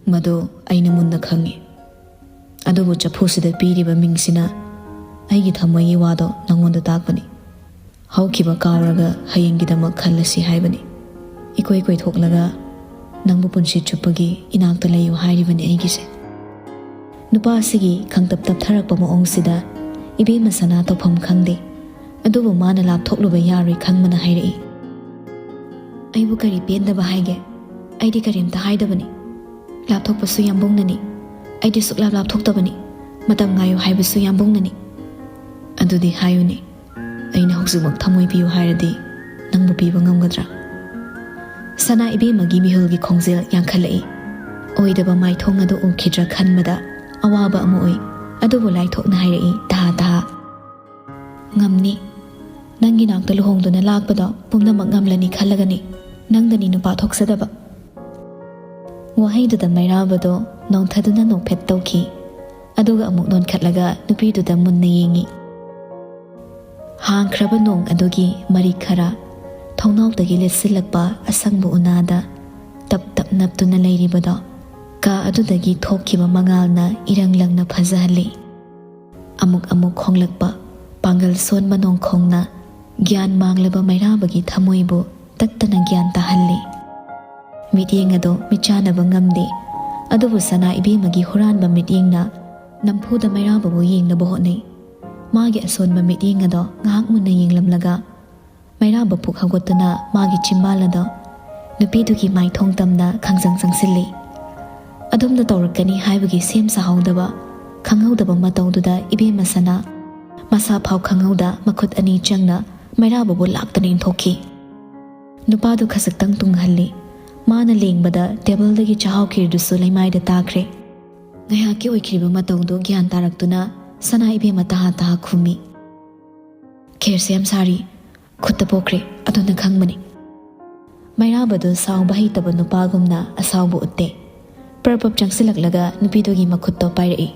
ꯃꯗꯨ ꯑꯩꯅ ꯃꯨꯟꯅ ꯈꯪꯏ꯫ ꯑꯗꯨꯕꯨ ꯆꯐꯨꯁꯤꯗ ꯄꯤꯔꯤꯕ ꯃꯤꯡꯁꯤꯅ ꯑꯩꯒꯤ ꯊꯃꯣꯏꯒꯤ ꯋꯥꯗꯣ ꯅꯉꯣꯟꯗ ꯇꯥꯛꯄꯅꯤ꯫ ꯍꯧꯈꯤꯕ ꯀꯥꯎꯔꯒ ꯍꯌꯦꯡꯒꯤꯗꯃꯛ ꯈꯜꯂꯁꯤ ꯍꯥꯏꯕꯅꯤ꯫ ꯏꯀꯣꯏ ꯀꯣꯏꯊꯣꯛꯂꯒ ꯅꯪꯕꯨ ꯄꯨꯟꯁꯤ ꯆꯨꯞꯄꯒꯤ ꯏꯅꯥꯛꯇ ꯂꯩꯌꯨ ꯍꯥꯏꯔꯤꯕꯅꯤ ꯑꯩꯒꯤꯁꯦ꯫ ꯅꯨꯄꯥ ꯑꯁꯤꯒꯤ ꯈꯪꯇꯞ ꯇꯞꯊꯔꯛꯄ ꯃꯑꯣꯡꯁꯤꯗ ꯏꯕꯦꯝꯃ ꯁꯅꯥ ꯇꯧꯐꯝ ꯈꯪꯗꯦ꯫ ꯑꯗꯨꯕꯨ ꯃꯥꯅ ꯂꯥꯞꯊꯣꯛꯂꯨꯕ ꯌꯥꯔꯣꯏ ꯈꯪꯕꯅ ꯍꯥꯏꯔꯛꯏ꯫ "ꯑꯩꯕꯨ ꯀꯔꯤ ꯄꯦꯟꯗꯕ ꯍꯥꯏꯒꯦ? ꯑꯩꯗꯤ ꯀꯔꯤꯝꯇ ꯍꯥꯏꯗꯕꯅꯤ꯫ ꯂꯥꯞꯊꯣꯛꯄꯁꯨ ꯌꯥꯝꯕꯨꯡꯅꯅꯤ꯫ ꯑꯩꯗꯤ ꯁꯨꯛꯂꯥꯞ ꯂꯥꯞꯊꯣꯛꯇꯕꯅꯤ꯫ ꯃꯇꯝ ꯉꯥꯏꯌꯨ ꯍꯥꯏꯕꯁꯨ ꯌꯥꯝꯕꯨꯡꯅꯅꯤ꯫" "ꯑꯗꯨꯗꯤ ꯍꯥꯏꯌꯨꯅꯦ, ꯑꯩꯅ ꯍꯧꯖꯤꯛꯃꯛ ꯊꯃꯣꯏ ꯄꯤꯌꯨ ꯍꯥꯏꯔꯗꯤ ꯅꯪꯕꯨ ꯄꯤꯕ ꯉꯝꯒꯗ꯭ꯔꯥ?" ꯁꯅꯥ ꯏꯕꯦꯝꯃꯒꯤ ꯃꯤꯍꯨꯜꯒꯤ ꯈꯣꯡꯖꯦꯜ ꯌꯥꯡꯈꯠꯂꯛꯏ꯫ ꯑꯣꯏꯗꯕ ꯃꯥꯏꯊꯣꯡ ꯑꯗꯨ ꯎꯈꯤꯗ꯭ꯔꯥ ꯈꯟꯕꯗ ꯑꯋꯥꯕ ꯑꯃ ꯑꯣꯏ꯫ ꯑꯗꯨꯕꯨ ꯂꯥꯏꯊꯣꯛꯅ ꯍꯥꯏꯔꯛꯏ, ꯇꯍꯥ ꯇꯍꯥ, "ꯉꯝꯅꯤ꯫ ꯅꯪꯒꯤ ꯅꯥꯛꯇ ꯂꯨꯍꯣꯡꯗꯨꯅ ꯂꯥꯛꯄꯗꯣ ꯄꯨꯝꯅꯃꯛ ꯉꯝꯂꯅꯤ ꯈꯜꯂꯒꯅꯤ ꯅꯪꯗꯅꯤ ꯅꯨꯄꯥ ꯊꯣꯛꯆꯗꯕ꯫" ꯋꯥꯍꯩꯗꯨꯗ ꯃꯩꯔꯥꯕꯗꯣ ꯅꯣꯡꯊꯗꯨꯅ ꯅꯣꯛꯐꯦꯠ ꯇꯧꯈꯤ꯫ ꯑꯗꯨꯒ ꯑꯃꯨꯛ ꯅꯣꯟꯈꯠꯂꯒ ꯅꯨꯄꯤꯗꯨꯗ ꯃꯨꯟꯅ ꯌꯦꯡꯉꯤ꯫ ꯍꯥꯡꯈ꯭ꯔꯕ ꯅꯣꯡ ꯑꯗꯨꯒꯤ ꯃꯔꯤꯛ ꯈꯔ ꯊꯣꯡꯅꯥꯎꯗꯒꯤ ꯂꯤꯠꯁꯤꯜꯂꯛꯄ ꯑꯁꯪꯕ ꯎꯅꯥꯗ ꯇꯞ ꯇꯞ ꯅꯞꯇꯨꯅ ꯂꯩꯔꯤꯕꯗꯣ ꯀꯥ ꯑꯗꯨꯗꯒꯤ ꯊꯣꯛꯈꯤꯕ ꯃꯉꯥꯜꯅ ꯏꯔꯪ ꯂꯪꯅ ꯐꯖꯍꯜꯂꯤ꯫ ꯑꯃꯨꯛ ꯑꯃꯨꯛ ꯈꯣꯡꯂꯛꯄ ꯄꯥꯡꯒꯜ ꯁꯣꯟꯕ ꯅꯣꯡꯈꯣꯡꯅ ꯒ꯭ꯌꯥꯟ ꯃꯥꯡꯂꯕ ꯃꯩꯔꯥꯕꯒꯤ ꯊꯃꯣꯏꯕꯨ ꯇꯠꯇꯅ ꯒ꯭ꯌꯥꯟ ꯇꯥꯍꯜꯂꯤ꯫ ꯃꯤꯠꯌꯦꯡ ꯑꯗꯣ ꯃꯤꯠꯆꯥꯅꯕ ꯉꯝꯗꯦ꯫ ꯑꯗꯨꯕꯨ ꯁꯅꯥ ꯏꯕꯦꯝꯃꯒꯤ ꯍꯨꯔꯥꯟꯕ ꯃꯤꯠꯌꯦꯡꯅ ꯅꯝꯐꯨꯗ ꯃꯩꯔꯥꯕꯕꯨ ꯌꯦꯡꯅꯕ ꯍꯣꯠꯅꯩ꯫ ꯃꯥꯒꯤ ꯑꯁꯣꯟꯕ ꯃꯤꯠꯌꯦꯡ ꯑꯗꯣ ꯉꯥꯏꯍꯥꯛ ꯃꯨꯟꯅ ꯌꯦꯡꯂꯝꯂꯒ ꯃꯩꯔꯥꯕ ꯄꯨꯛ ꯍꯧꯒꯠꯇꯨꯅ ꯃꯥꯒꯤ ꯆꯤꯝꯕꯥꯜ ꯑꯗꯣ ꯅꯨꯄꯤꯗꯨꯒꯤ ꯃꯥꯏꯊꯣꯡ ꯇꯝꯅ ꯈꯪꯖꯪ ꯆꯪꯁꯤꯜꯂꯤ꯫ ꯑꯗꯨꯝꯅ ꯇꯧꯔꯛꯀꯅꯤ ꯍꯥꯏꯕꯒꯤ ꯁꯦꯝ ꯁꯥꯍꯧꯗꯕ, ꯈꯪꯍꯧꯗꯕ ꯃꯇꯧꯗꯨꯗ ꯏꯕꯦꯝꯃ ꯁꯅꯥ ꯃꯁꯥ ꯐꯥꯎ ꯈꯪꯍꯧꯗ ꯃꯈꯨꯠ ꯑꯅꯤ ꯆꯪꯅ ꯃꯩꯔꯥꯕꯕꯨ ꯂꯥꯛꯇꯅ ꯏꯟꯊꯣꯛꯈꯤ꯫ ꯅꯨꯄꯥꯗꯨ ꯈꯖꯤꯛꯇꯪ ꯇꯨꯡꯍꯜꯂꯤ꯫ ꯃꯥꯅ ꯂꯦꯡꯕꯗ ꯇꯦꯕꯜꯗꯒꯤ ꯆꯥꯛꯍꯥꯎ ꯈꯤꯔꯗꯨꯁꯨ ꯂꯩꯃꯥꯏꯗ ꯇꯥꯈ꯭ꯔꯦ꯫ ꯉꯥꯏꯍꯥꯛꯀꯤ ꯑꯣꯏꯈꯤꯕ ꯃꯇꯧꯗꯨ ꯒ꯭ꯌꯥꯟ ꯇꯥꯔꯛꯇꯨꯅ ꯁꯅꯥ ꯏꯕꯦꯝꯃ ꯇꯍꯥ ꯇꯍꯥ ꯈꯨꯝꯃꯤ, "ꯈꯦꯔ ꯁꯦꯝ ꯁꯥꯔꯤ, ꯈꯨꯠꯇ ꯄꯣꯛꯈ꯭ꯔꯦ, ꯑꯗꯨꯅ ꯈꯪꯕꯅꯤ꯫" ꯃꯩꯔꯥꯕꯗꯨ ꯁꯥꯎꯕ ꯍꯩꯇꯕ ꯅꯨꯄꯥꯒꯨꯝꯅ ꯑꯁꯥꯎꯕ ꯎꯠꯇꯦ꯫ ꯄ꯭ꯔꯞ ꯄ꯭ꯔꯞ ꯆꯪꯁꯤꯜꯂꯛꯂꯒ ꯅꯨꯄꯤꯗꯨꯒꯤ ꯃꯈꯨꯠꯇꯣ ꯄꯥꯏꯔꯛꯏ꯫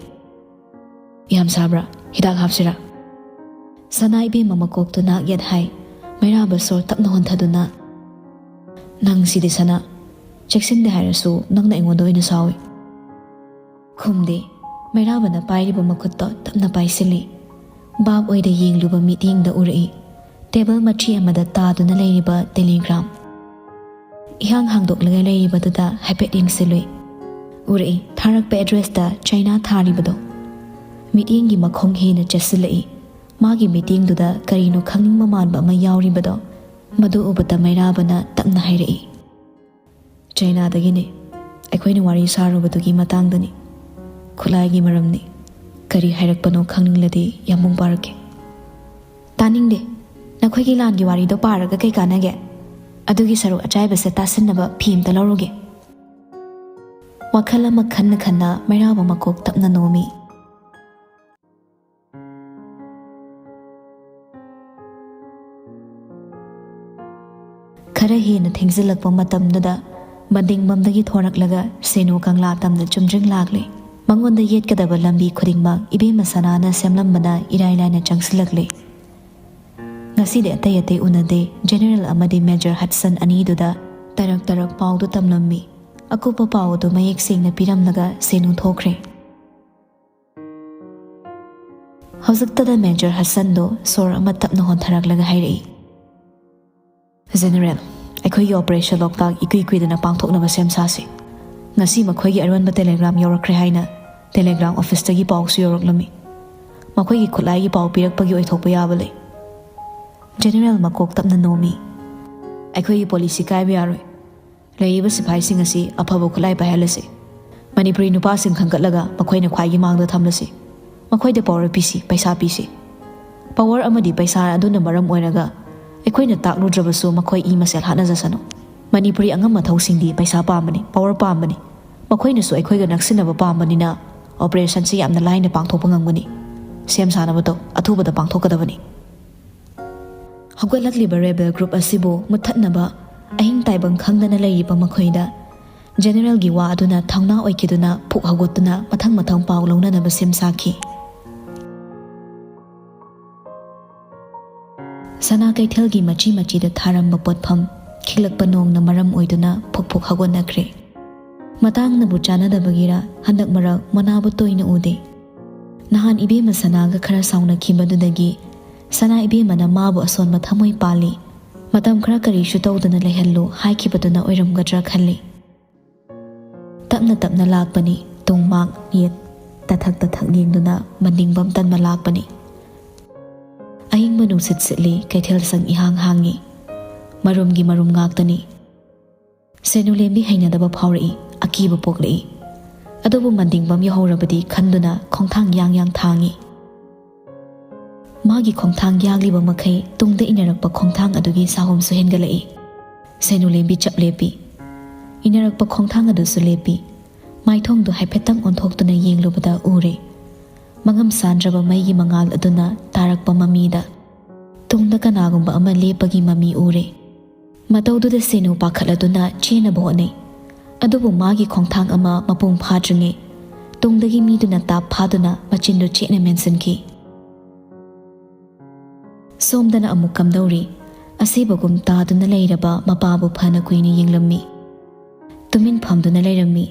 "ꯌꯥꯝ ꯁꯥꯕ꯭ꯔꯥ? ꯍꯤꯗꯥꯛ ꯍꯥꯞꯁꯤꯔꯥ?" ꯁꯅꯥ ꯏꯕꯦꯝꯃ ꯃꯀꯣꯛꯇꯨ ꯅꯥꯛ ꯌꯦꯠ ꯍꯥꯏ꯫ ꯃꯩꯔꯥꯕ ꯁꯣꯔ ꯇꯞꯅ ꯍꯣꯟꯊꯗꯨꯅ, "ꯅꯪ ꯁꯤꯗꯤ ꯁꯅꯥ, ꯆꯦꯛꯁꯤꯟꯗꯦ ꯍꯥꯏꯔꯁꯨ ꯅꯪꯅ ꯑꯩꯉꯣꯟꯗ ꯑꯣꯏꯅ ꯁꯥꯎꯏ꯫" ꯈꯨꯝꯗꯦ꯫ ꯃꯩꯔꯥꯕꯅ ꯄꯥꯏꯔꯤꯕ ꯃꯈꯨꯠꯇꯣ ꯇꯞꯅ ꯄꯥꯏꯁꯤꯜꯂꯤ꯫ ꯚꯥꯞ ꯑꯣꯏꯗ ꯌꯦꯡꯂꯨꯕ ꯃꯤꯠꯌꯦꯡꯗ ꯎꯔꯛꯏ꯫ ꯇꯦꯕꯜ ꯃꯊꯤ ꯑꯃꯗ ꯇꯥꯗꯨꯅ ꯂꯩꯔꯤꯕ ꯇꯦꯂꯤꯒ꯭ꯔꯥꯝ꯫ ꯏꯍꯥꯡ ꯍꯥꯡꯗꯣꯛꯂꯒ ꯂꯩꯔꯤꯕꯗꯨꯗ ꯍꯥꯏꯐꯦꯠ ꯌꯦꯡꯁꯤꯜꯂꯨꯏ꯫ ꯎꯔꯛꯏ, ꯊꯥꯔꯛꯄ ꯑꯦꯗ꯭ꯔꯦꯁꯇ ꯆꯩꯅꯥ ꯊꯥꯔꯤꯕꯗꯣ꯫ ꯃꯤꯠꯌꯦꯡꯒꯤ ꯃꯈꯣꯡ ꯍꯦꯟꯅ ꯆꯦꯠꯁꯤꯜꯂꯛꯏ꯫ ꯃꯥꯒꯤ ꯃꯤꯠꯌꯦꯡꯗꯨꯗ ꯀꯔꯤꯅꯣ ꯈꯪꯅꯤꯡꯕ ꯃꯥꯟꯕ ꯑꯃ ꯌꯥꯎꯔꯤꯕꯗꯣ꯫ ꯃꯗꯨ ꯎꯕꯗ ꯃꯩꯔꯥꯕꯅ ꯇꯞꯅ ꯍꯥꯏꯔꯛꯏ, "ꯆꯩꯅꯥꯗꯒꯤꯅꯤ꯫ ꯑꯩꯈꯣꯏꯅ ꯋꯥꯔꯤ ꯁꯥꯔꯨꯕꯗꯨꯒꯤ ꯃꯇꯥꯡꯗꯅꯤ꯫ ꯈꯨꯠꯂꯥꯏꯒꯤ ꯃꯔꯝꯅꯤ꯫ ꯀꯔꯤ ꯍꯥꯏꯔꯛꯄꯅꯣ ꯈꯪꯅꯤꯡꯂꯗꯤ ꯌꯥꯝꯕꯨꯡ ꯄꯥꯔꯛꯀꯦ꯫" "ꯇꯥꯅꯤꯡꯗꯦ꯫ ꯅꯈꯣꯏꯒꯤ ꯂꯥꯟꯒꯤ ꯋꯥꯔꯤꯗꯣ ꯄꯥꯔꯒ ꯀꯩ ꯀꯥꯟꯅꯒꯦ? ꯑꯗꯨꯒꯤ ꯁꯔꯨꯛ ꯑꯆꯥꯏꯕꯁꯦ ꯇꯥꯁꯤꯟꯅꯕ ꯐꯤ ꯑꯝꯇ ꯂꯧꯔꯨꯒꯦ꯫" ꯋꯥꯈꯜ ꯑꯃ ꯈꯟꯅ ꯈꯟꯅ ꯃꯩꯔꯥꯕ ꯃꯀꯣꯛ ꯇꯞꯅ ꯅꯣꯝꯃꯤ꯫ ꯈꯔ ꯍꯦꯟꯅ ꯊꯦꯡꯖꯤꯜꯂꯛꯄ ꯃꯇꯝꯗꯨꯗ ꯃꯅꯤꯡꯕꯝꯗꯒꯤ ꯊꯣꯔꯛꯂꯒ ꯁꯦꯅꯨ ꯀꯪꯂꯥ ꯇꯝꯅ ꯆꯨꯝꯗ꯭ꯔꯤꯡ ꯂꯥꯛꯂꯦ꯫ ꯃꯉꯣꯟꯗ ꯌꯦꯠꯀꯗꯕ ꯂꯝꯕꯤ ꯈꯨꯗꯤꯡꯃꯛ ꯏꯕꯦꯝꯃ ꯁꯅꯥꯅ ꯁꯦꯝꯂꯝꯕꯅ ꯏꯔꯥꯏ ꯂꯥꯏꯅ ꯆꯪꯁꯤꯜꯂꯛꯂꯦ꯫ ꯉꯁꯤꯗꯤ ꯑꯇꯩ ꯑꯇꯩ ꯎꯅꯗꯦ꯫ ꯖꯦꯅꯦꯔꯦꯜ ꯑꯃꯗꯤ ꯃꯦꯖꯔ ꯍꯗꯁꯟ ꯑꯅꯤꯗꯨꯗ ꯇꯔꯛ ꯇꯔꯛ ꯄꯥꯎꯗꯨ ꯇꯝꯂꯝꯃꯤ꯫ ꯑꯀꯨꯞꯄ ꯄꯥꯎ ꯑꯗꯨ ꯃꯌꯦꯛ ꯁꯦꯡꯅ ꯄꯤꯔꯝꯂꯒ ꯁꯦꯅꯨ ꯊꯣꯛꯈ꯭ꯔꯦ꯫ ꯍꯧꯖꯤꯛꯇꯗ ꯃꯦꯖꯔ ꯍꯗꯁꯟꯗꯣ ꯁꯣꯔ ꯑꯃ ꯇꯞꯅ ꯍꯣꯟꯊꯔꯛꯂꯒ ꯍꯥꯏꯔꯛꯏ, "ꯖꯦꯅꯦꯔꯦꯜ, ꯑꯩꯈꯣꯏꯒꯤ ꯑꯣꯄꯔꯦꯁꯟ ꯂꯣꯛꯇꯥꯛ ꯏꯀꯨꯏ ꯀꯨꯏꯗꯅ ꯄꯥꯡꯊꯣꯛꯅꯕ ꯁꯦꯝ ꯁꯥꯁꯤ꯫ ꯉꯁꯤ ꯃꯈꯣꯏꯒꯤ ꯑꯔꯣꯟꯕ ꯇꯦꯂꯦꯒ꯭ꯔꯥꯝ ꯌꯧꯔꯛꯈ꯭ꯔꯦ ꯍꯥꯏꯅ ꯇꯦꯂꯦꯒ꯭ꯔꯥꯝ ꯑꯣꯐꯤꯁꯇꯒꯤ ꯄꯥꯎꯁꯨ ꯌꯧꯔꯛꯂꯝꯃꯤ꯫ ꯃꯈꯣꯏꯒꯤ ꯈꯨꯠꯂꯥꯏꯒꯤ ꯄꯥꯎ ꯄꯤꯔꯛꯄꯒꯤ ꯑꯣꯏꯊꯣꯛꯄ ꯌꯥꯕ ꯂꯩ꯫" ꯖꯦꯅꯦꯔꯦꯜ ꯃꯀꯣꯛ ꯇꯞꯅ ꯅꯣꯝꯃꯤ꯫ "ꯑꯩꯈꯣꯏꯒꯤ ꯄꯣꯂꯤꯁꯤ ꯀꯥꯏꯕ ꯌꯥꯔꯣꯏ꯫ ꯂꯩꯔꯤꯕ ꯁꯤꯐꯥꯏꯁꯤꯡ ꯑꯁꯤ ꯑꯐꯕ ꯈꯨꯠꯂꯥꯏ ꯄꯥꯏꯍꯜꯂꯁꯤ꯫ ꯃꯅꯤꯄꯨꯔꯤ ꯅꯨꯄꯥꯁꯤꯡ ꯈꯟꯒꯠꯂꯒ ꯃꯈꯣꯏꯅ ꯈ꯭ꯋꯥꯏꯒꯤ ꯃꯥꯡꯗ ꯊꯝꯂꯁꯤ꯫ ꯃꯈꯣꯏꯗ ꯄꯥꯋꯔ ꯄꯤꯁꯤ, ꯄꯩꯁꯥ ꯄꯤꯁꯤ꯫ ꯄꯥꯋꯔ ꯑꯃꯗꯤ ꯄꯩꯁꯥ ꯑꯗꯨꯅ ꯃꯔꯝ ꯑꯣꯏꯔꯒ ꯑꯩꯈꯣꯏꯅ ꯇꯥꯛꯂꯨꯗ꯭ꯔꯕꯁꯨ ꯃꯈꯣꯏ ꯏ ꯃꯁꯦꯜ ꯍꯥꯠꯅꯖꯁꯅꯨ꯫ ꯃꯅꯤꯄꯨꯔꯤ ꯑꯉꯝ ꯑꯊꯧꯁꯤꯡꯗꯤ ꯄꯩꯁꯥ ꯄꯥꯝꯕꯅꯤ, ꯄꯥꯋꯔ ꯄꯥꯝꯕꯅꯤ꯫ ꯃꯈꯣꯏꯅꯁꯨ ꯑꯩꯈꯣꯏꯒ ꯅꯛꯁꯤꯟꯅꯕ ꯄꯥꯝꯕꯅꯤꯅ ꯑꯣꯄꯔꯦꯁꯟꯁꯤ ꯌꯥꯝꯅ ꯂꯥꯏꯅ ꯄꯥꯡꯊꯣꯛꯄ ꯉꯝꯒꯅꯤ꯫ ꯁꯦꯝ ꯁꯥꯅꯕ ꯇꯧ, ꯑꯊꯨꯕꯗ ꯄꯥꯡꯊꯣꯛꯀꯗꯕꯅꯤ꯫" ꯍꯧꯒꯠꯂꯛꯂꯤꯕ ꯔꯦꯕꯦꯜ ꯒ꯭ꯔꯨꯞ ꯑꯁꯤꯕꯨ ꯃꯨꯠꯊꯠꯅꯕ ꯑꯍꯤꯡ ꯇꯥꯏꯕꯪ ꯈꯪꯗꯅ ꯂꯩꯔꯤꯕ ꯃꯈꯣꯏꯗ ꯖꯦꯅꯦꯔꯦꯜꯒꯤ ꯋꯥ ꯑꯗꯨꯅ ꯊꯧꯅꯥ ꯑꯣꯏꯈꯤꯗꯨꯅ ꯄꯨꯛ ꯍꯧꯒꯠꯇꯨꯅ ꯃꯊꯪ ꯃꯊꯪ ꯄꯥꯎ ꯂꯧꯅꯅꯕ ꯁꯦꯝ ꯁꯥꯈꯤ꯫ ꯁꯅꯥ ꯀꯩꯊꯦꯜꯒꯤ ꯃꯆꯤ ꯃꯆꯤꯗ ꯊꯥꯔꯝꯕ ꯄꯣꯠꯐꯝ ꯈꯤꯛꯂꯛꯄ ꯅꯣꯡꯅ ꯃꯔꯝ ꯑꯣꯏꯗꯨꯅ ꯐꯨꯛ ꯐꯨꯛ ꯍꯧꯒꯠꯅꯈ꯭ꯔꯦ꯫ ꯃꯇꯥꯡꯅꯕꯨ ꯆꯥꯟꯅꯗꯕꯒꯤꯔ ꯍꯟꯗꯛ ꯃꯔꯛ ꯃꯅꯥꯕꯨ ꯇꯣꯏꯅ ꯎꯗꯦ꯫ ꯅꯍꯥꯟ ꯏꯕꯦꯝꯃ ꯁꯅꯥꯒ ꯈꯔ ꯁꯥꯎꯅꯈꯤꯕꯗꯨꯗꯒꯤ ꯁꯅꯥ ꯏꯕꯦꯝꯃꯅ ꯃꯥꯕꯨ ꯑꯁꯣꯟꯕ ꯊꯃꯣꯏ ꯄꯥꯜꯂꯤ, ꯃꯇꯝ ꯈꯔ ꯀꯔꯤꯁꯨ ꯇꯧꯗꯅ ꯂꯩꯍꯜꯂꯨ ꯍꯥꯏꯈꯤꯕꯗꯨꯅ ꯑꯣꯏꯔꯝꯒꯗ꯭ꯔꯥ ꯈꯜꯂꯤ꯫ ꯇꯞꯅ ꯇꯞꯅ ꯂꯥꯛꯄꯅꯤ꯫ ꯇꯣꯡꯃꯥꯡ ꯌꯦꯠ ꯇꯊꯛ ꯇꯊꯛ ꯌꯦꯡꯗꯨꯅ ꯃꯅꯤꯡꯕꯝ ꯇꯟꯕ ꯂꯥꯛꯄꯅꯤ꯫ ꯑꯏꯪꯕ ꯅꯨꯡꯁꯤꯠ ꯁꯤꯠꯂꯤ꯫ ꯀꯩꯊꯦꯜ ꯁꯪ ꯏꯍꯥꯡ ꯍꯥꯡꯉꯤ꯫ ꯃꯔꯨꯝꯒꯤ ꯃꯔꯨꯝ ꯉꯥꯛꯇꯅꯤ꯫ ꯁꯦꯅꯨꯂꯦꯝꯕꯤ ꯍꯩꯅꯗꯕ ꯐꯥꯎꯔꯛꯏ꯫ ꯑꯀꯤꯕ ꯄꯣꯛꯂꯛꯏ꯫ ꯑꯗꯨꯕꯨ ꯃꯟꯗꯤꯡꯕꯝ ꯌꯧꯍꯧꯔꯕꯗꯤ ꯈꯟꯗꯨꯅ ꯈꯣꯡꯊꯥꯡ ꯌꯥꯡ ꯌꯥꯡ ꯊꯥꯡꯉꯤ꯫ ꯃꯥꯒꯤ ꯈꯣꯡꯊꯥꯡ ꯌꯥꯡꯂꯤꯕ ꯃꯈꯩ ꯇꯨꯡꯗ ꯏꯟꯅꯔꯛꯄ ꯈꯣꯡꯊꯥꯡ ꯑꯗꯨꯒꯤ ꯁꯥꯍꯨꯝꯁꯨ ꯍꯦꯟꯒꯠꯂꯛꯏ꯫ ꯁꯦꯅꯨꯂꯦꯝꯕꯤ ꯆꯞ ꯂꯦꯞꯄꯤ꯫ ꯏꯟꯅꯔꯛꯄ ꯈꯣꯡꯊꯥꯡ ꯑꯗꯨꯁꯨ ꯂꯦꯞꯄꯤ꯫ ꯃꯥꯏꯊꯣꯡꯗꯨ ꯍꯥꯏꯐꯦꯠꯇꯪ ꯑꯣꯟꯊꯣꯛꯇꯨꯅ ꯌꯦꯡꯂꯨꯕꯗ ꯎꯔꯦ꯫ ꯃꯉꯝ ꯁꯥꯟꯗ꯭ꯔꯕ ꯃꯩꯒꯤ ꯃꯉꯥꯜ ꯑꯗꯨꯅ ꯇꯥꯔꯛꯄ ꯃꯃꯤꯗ ꯇꯨꯡꯗ ꯀꯅꯥꯒꯨꯝꯕ ꯑꯃ ꯂꯦꯞꯄꯒꯤ ꯃꯃꯤ ꯎꯔꯦ꯫ ꯃꯇꯧꯗꯨꯗ ꯁꯦꯅꯨ ꯄꯥꯈꯠꯂꯗꯨꯅ ꯆꯦꯟꯅꯕ ꯍꯣꯠꯅꯩ꯫ ꯑꯗꯨꯕꯨ ꯃꯥꯒꯤ ꯈꯣꯡꯊꯥꯡ ꯑꯃ ꯃꯄꯨꯡ ꯐꯥꯗ꯭ꯔꯤꯉꯩ ꯇꯨꯡꯗꯒꯤ ꯃꯤꯗꯨꯅ ꯇꯥꯞ ꯐꯥꯗꯨꯅ ꯃꯆꯤꯟꯗꯨ ꯆꯦꯠꯅ ꯃꯦꯟꯁꯤꯟꯈꯤ꯫ ꯁꯣꯝꯗꯅ ꯑꯃꯨꯛ ꯀꯝꯗꯧꯔꯤ? ꯑꯁꯤꯕꯒꯨꯝ ꯇꯥꯗꯨꯅ ꯂꯩꯔꯕ ꯃꯄꯥꯕꯨ ꯐꯅ ꯀꯨꯏꯅ ꯌꯦꯡꯂꯝꯃꯤ꯫ ꯇꯨꯃꯤꯟ ꯐꯝꯗꯨꯅ ꯂꯩꯔꯝꯃꯤ꯫